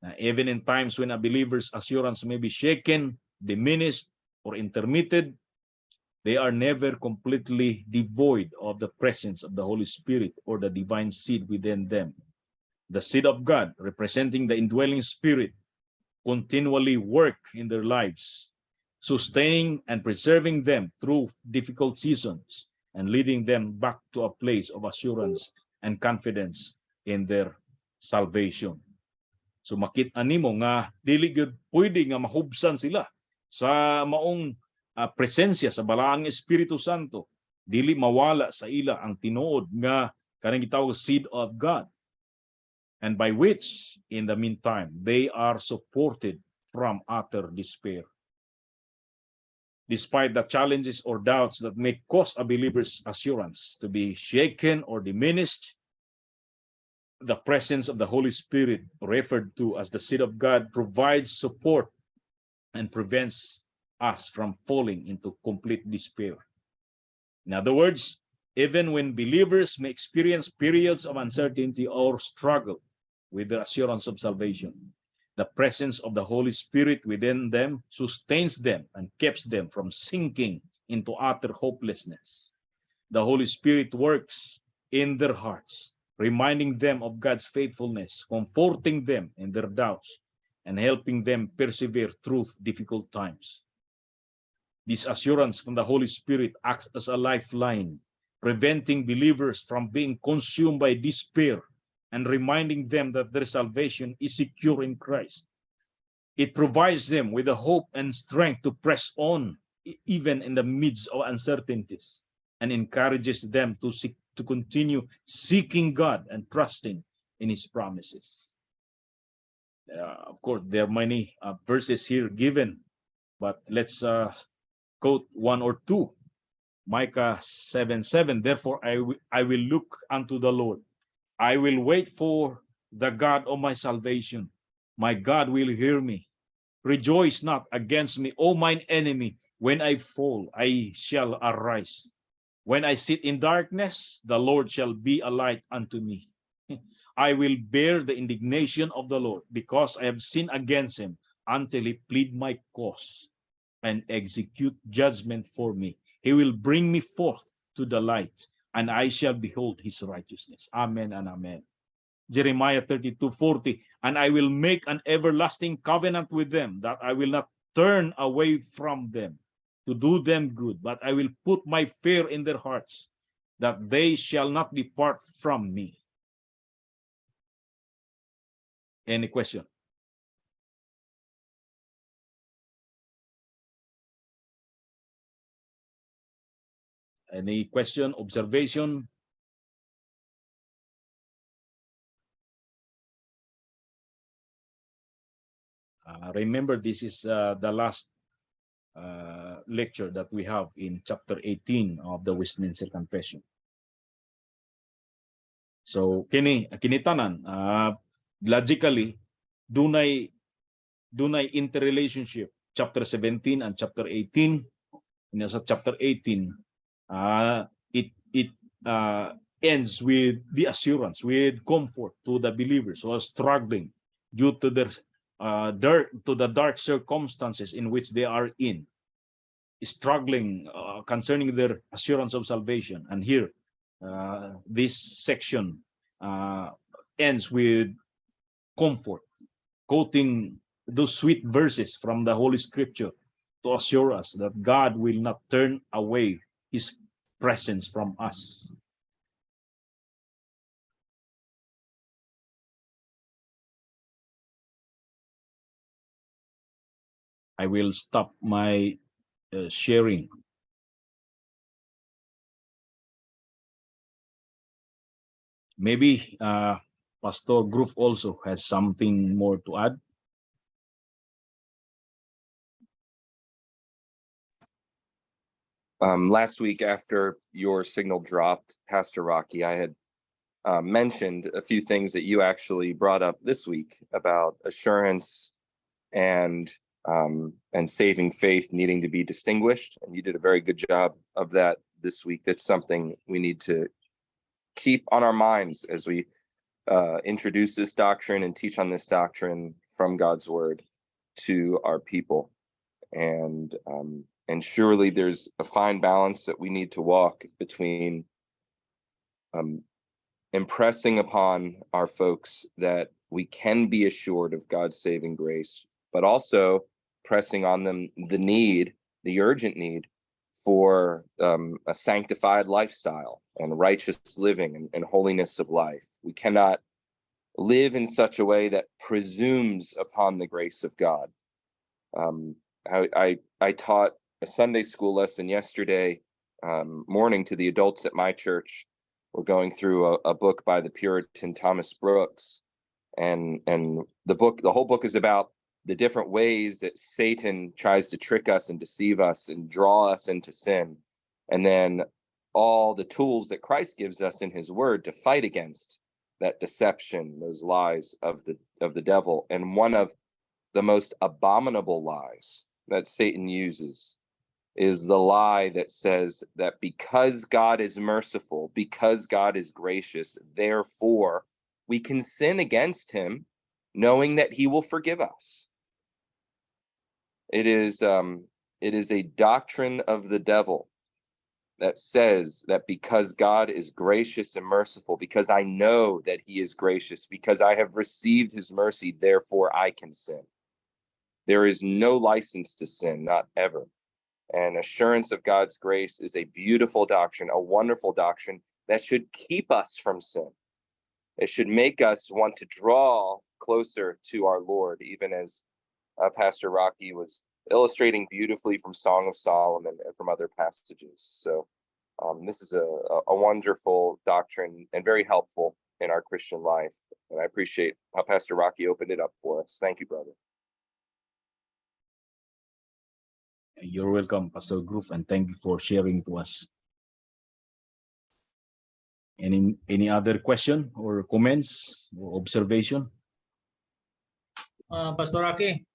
Now, even in times when a believer's assurance may be shaken, diminished, or intermitted, they are never completely devoid of the presence of the Holy Spirit or the divine seed within them. The seed of God, representing the indwelling Spirit, continually work in their lives, sustaining and preserving them through difficult seasons and leading them back to a place of assurance and confidence in their salvation. So makita nimo nga dili gyud pwede nga mahubsan sila sa maong presensya sa Balaang Espiritu Santo. Dili mawala sa ila ang tinuod nga kanang gitawag seed of God. And by which, in the meantime, they are supported from utter despair. Despite the challenges or doubts that may cause a believer's assurance to be shaken or diminished, the presence of the Holy Spirit, referred to as the seed of God, provides support and prevents us from falling into complete despair. In other words, even when believers may experience periods of uncertainty or struggle with the assurance of salvation, the presence of the Holy Spirit within them sustains them and keeps them from sinking into utter hopelessness. The Holy Spirit works in their hearts, reminding them of God's faithfulness, comforting them in their doubts, and helping them persevere through difficult times. This assurance from the Holy Spirit acts as a lifeline, preventing believers from being consumed by despair and reminding them that their salvation is secure in Christ. It provides them with the hope and strength to press on even in the midst of uncertainties and encourages them to continue seeking God and trusting in His promises. Of course, there are many verses here given, but let's quote one or two. Micah 7:7, "Therefore I will look unto the Lord. I will wait for the God of my salvation. My God will hear me. Rejoice not against me, O mine enemy. When I fall, I shall arise. When I sit in darkness, the Lord shall be a light unto me. I will bear the indignation of the Lord because I have sinned against him until he plead my cause and execute judgment for me. He will bring me forth to the light, and I shall behold his righteousness." Amen and amen. Jeremiah 32:40, "And I will make an everlasting covenant with them, that I will not turn away from them to do them good, but I will put my fear in their hearts, that they shall not depart from me." Any question? Any question, observation? Remember, this is the last lecture that we have in chapter 18 of the Westminster Confession. So kini tanan, logically dunay interrelationship, chapter 17 and chapter 18. Nya sa chapter 18, it ends with the assurance, with comfort to the believers who are struggling due to their dark to the dark circumstances in which they are in, struggling concerning their assurance of salvation. And here, this section ends with comfort, quoting those sweet verses from the Holy Scripture to assure us that God will not turn away his presence from us. I will stop my sharing. Maybe Pastor Groove also has something more to add. Last week after your signal dropped, Pastor Rocky, I had mentioned a few things that you actually brought up this week about assurance and saving faith needing to be distinguished. And you did a very good job of that this week. That's something we need to keep on our minds as we introduce this doctrine and teach on this doctrine from God's word to our people. And surely there's a fine balance that we need to walk between impressing upon our folks that we can be assured of God's saving grace, but also pressing on them the need, the urgent need for a sanctified lifestyle and righteous living and holiness of life. We cannot live in such a way that presumes upon the grace of God. I taught a Sunday school lesson yesterday morning to the adults at my church. We're going through a book by the Puritan Thomas Brooks, and the whole book is about the different ways that Satan tries to trick us and deceive us and draw us into sin, and then all the tools that Christ gives us in his word to fight against that deception, those lies of the devil. And one of the most abominable lies that Satan uses is the lie that says that because God is merciful, because God is gracious, therefore we can sin against him, knowing that he will forgive us. It is a doctrine of the devil that says that because God is gracious and merciful, because I know that he is gracious, because I have received his mercy, therefore I can sin. There is no license to sin, not ever. And assurance of God's grace is a beautiful doctrine, a wonderful doctrine that should keep us from sin. It should make us want to draw closer to our Lord, even as Pastor Rocky was illustrating beautifully from Song of Solomon and from other passages. So this is a wonderful doctrine and very helpful in our Christian life. And I appreciate how Pastor Rocky opened it up for us. Thank you, brother. You're welcome, Pastor Groove, and thank you for sharing to us. Any other question or comments or observation? Pastor Rocky,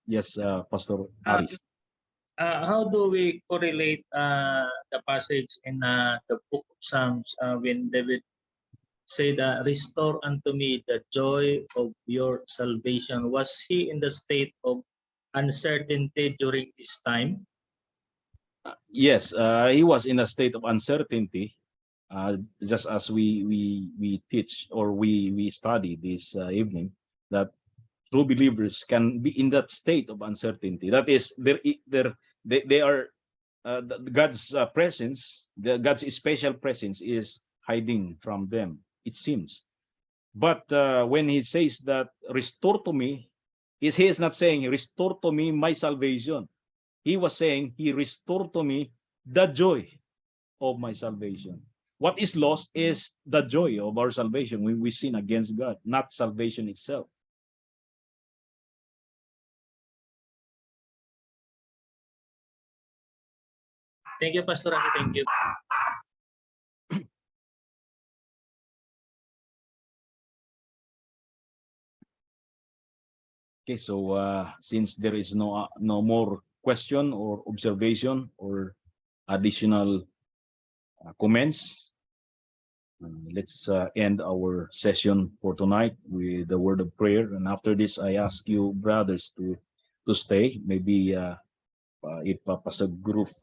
Yes, Pastor Aris. How do we correlate the passage in the book of Psalms when David said, "Restore unto me the joy of your salvation"? Was he in the state of uncertainty during this time? Yes, he was in a state of uncertainty, just as we teach or we study this evening, that true believers can be in that state of uncertainty. That is, they are God's presence, the God's special presence is hiding from them, it seems. But when he says that "restore to me," is he is not saying, "Restore to me my salvation." He was saying, "He restored to me the joy." of my salvation. What is lost is the joy of our salvation when we sin against God, not salvation itself. Thank you, Pastor Rocky. Thank you. Okay, so since there is no more question or observation or additional comments, let's end our session for tonight with the word of prayer. And after this, I ask you, brothers, to stay. Maybe if Pastor Groove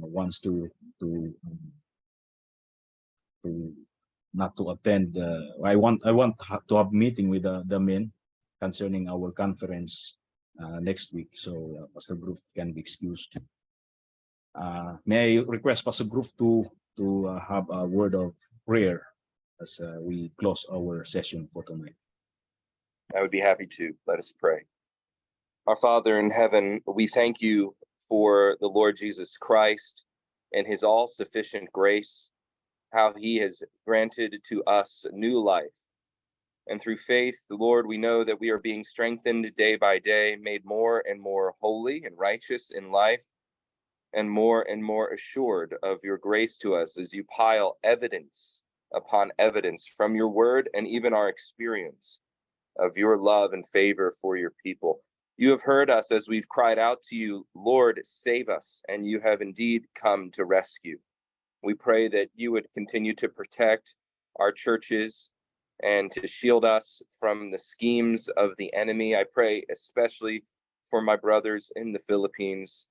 wants to not to attend, I want to have meeting with the men concerning our conference next week. So Pastor Groove can be excused. May I request Pastor Groove to have a word of prayer as we close our session for tonight? I would be happy to. Let us pray. Our Father in heaven, we thank you for the Lord Jesus Christ and his all sufficient grace, how he has granted to us new life. And through faith, Lord, we know that we are being strengthened day by day, made more and more holy and righteous in life, and more assured of your grace to us as you pile evidence upon evidence from your word and even our experience of your love and favor for your people. You have heard us as we've cried out to you, "Lord, save us," and you have indeed come to rescue. We pray that you would continue to protect our churches and to shield us from the schemes of the enemy. I pray especially for my brothers in the Philippines,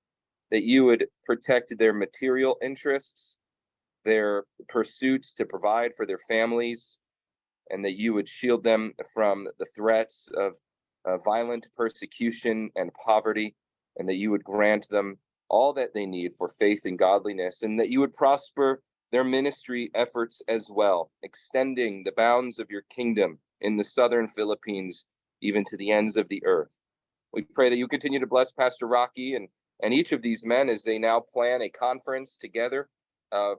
that you would protect their material interests, their pursuits to provide for their families, and that you would shield them from the threats of violent persecution and poverty, and that you would grant them all that they need for faith and godliness, and that you would prosper their ministry efforts as well, extending the bounds of your kingdom in the southern Philippines, even to the ends of the earth. We pray that you continue to bless Pastor Rocky and each of these men as they now plan a conference together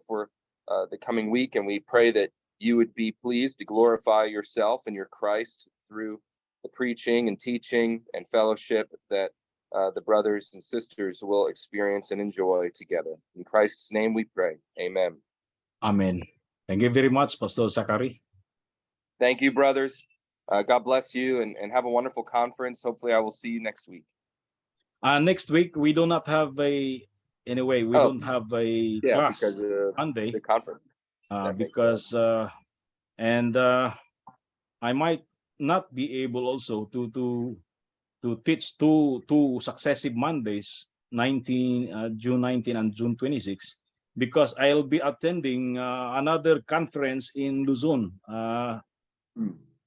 for the coming week. And we pray that you would be pleased to glorify yourself and your Christ through the preaching and teaching and fellowship that the brothers and sisters will experience and enjoy together. In Christ's name we pray. Amen. Amen. Thank you very much, Pastor Zachary. Thank you, brothers. God bless you and have a wonderful conference. Hopefully, I will see you next week. Next week, we do not have a, anyway, we Oh. don't have a Yeah, class because of Monday. the conference. That makes Because and I might not be able also to teach two successive Mondays, 19 June 19 and June 26, because I'll be attending another conference in Luzon.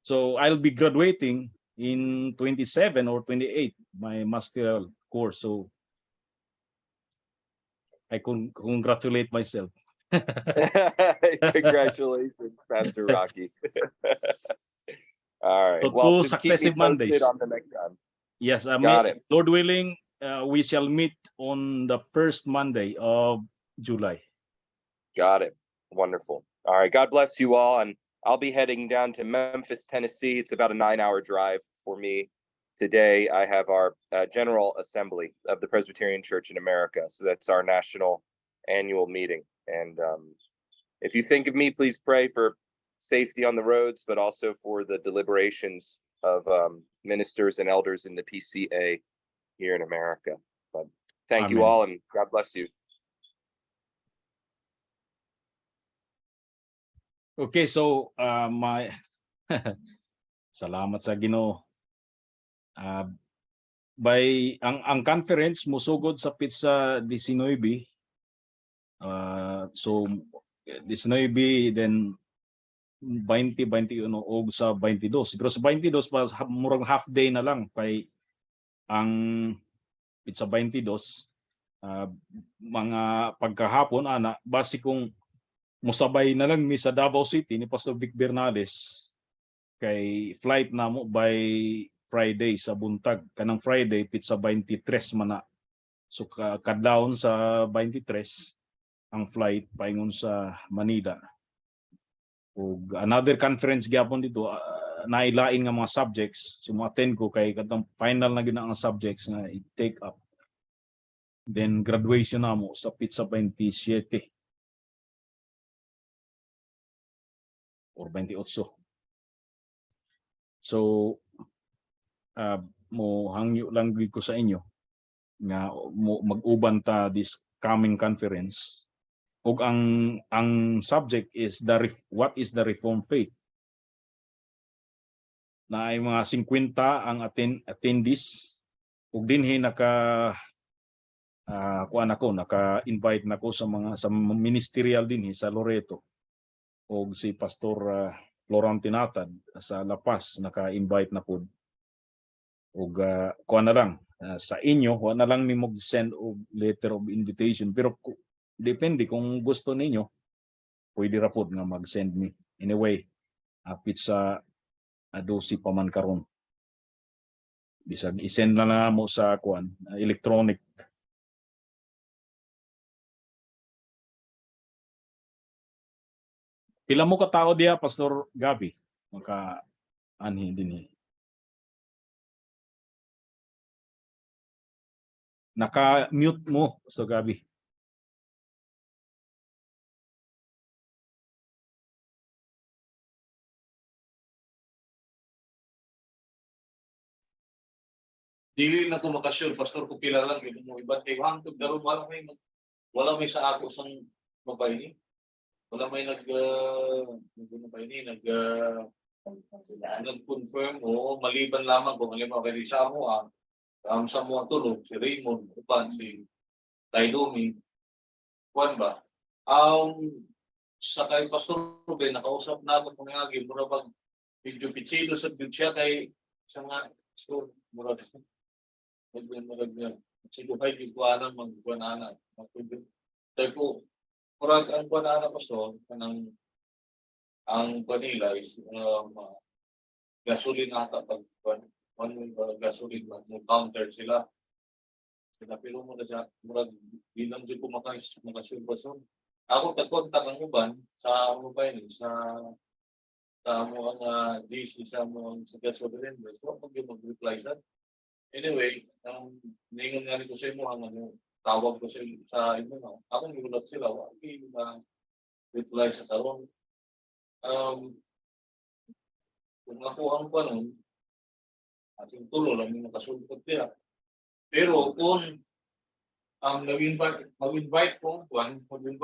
So I'll be graduating in 27 or 28, my master course. So I can congratulate myself. Congratulations, Pastor Rocky. All right. So Well, two just keep me successive posted Mondays. on the next time. Yes, I Got it. Lord willing, we shall meet on the first Monday of July. Got it. Wonderful. All right. God bless you all. And I'll be heading down to Memphis, Tennessee. It's about a 9-hour drive for me. Today, I have our General Assembly of the Presbyterian Church in America. So that's our national annual meeting. And if you think of me, please pray for safety on the roads, but also for the deliberations of ministers and elders in the PCA here in America. But thank you Amen. all, and God bless you. Okay, so my salamat sa Ginoo. By ang conference musugod sa petsa 19. So 19, then 20, 21 og sa 22. Pero sa 22 pa murag half day na lang kay ang petsa 22, mga pagkahapon ana, base kung musabay na lang mi sa Davao City ni Pastor Vic Bernales kay flight namo by Friday sa buntag, kanang Friday petsa 23 man na, so kadlawon sa 23. ang flight paingon sa Manila. Ug another conference gyapon dito, nailain nga mga subjects. So mo-attend ko kay katong final na gyud na ang subjects nga i-take up. Then graduation na mo sa petsa 27 or 28. So mo hangyo lang gyud ko sa inyo nga mo mag-uban ta this coming conference, ug ang subject is what is the Reformed faith. Na ay mga 50 ang attendees, ug dinhi naka kuan ako, naka-invite nako sa mga sa ministerial dinhi sa Loreto, ug si Pastor Florentino Natad sa La Paz, naka-invite na pud. Ug kuan na lang sa inyo, wa na lang mi mag-send og letter of invitation, pero depende kung gusto ninyo, pwede ra pod nga mag-send mi. Anyway, apit sa 12 pa man karon, bisag i-send na lang mo sa kuan, electronic. Pila mo ka tao diya, Pastor Gabi, maka anhi dinhi? Naka-mute mo, Pastor Gabi. Dili na ko makasure, Pastor, kung pila lang yun mo iban kay hangtod karon wala may sa ako sang mabay ni. Wala may nag mabay ni nag-confirm o maliban lamang kung halimbawa kay sa mo sa mo tulog si Raymond upan si Taidomi kuan ba, sa kay Pastor Ruben nakausap na ako kung nga mura bag medyo pichilo sa gyud siya kay siya nga, so murag murag nga siguhay gyud kuanan magkuanana magpwede kay ko murag ang kuanana, Pastor, kanang ang kanila is gasoline ata pag kuan kuan gasoline mo counter sila sila, pero mo na siya murag di lang jud ko makasure, Pastor. Ako tag-contact ang uban sa ano ba yun, sa mo ang GC sa mo ang sa gasoline, so pag yung mag-reply sa. Anyway, ang ningon nga ko sa imo ang ano, tawag ko sa imo no. Ako migulat sila, wa na reply sa karon. Kung ako ang panon, ating tulo lang yung makasulpot niya. Pero kung ang nag-invite, mag-invite ko, kung mag-invite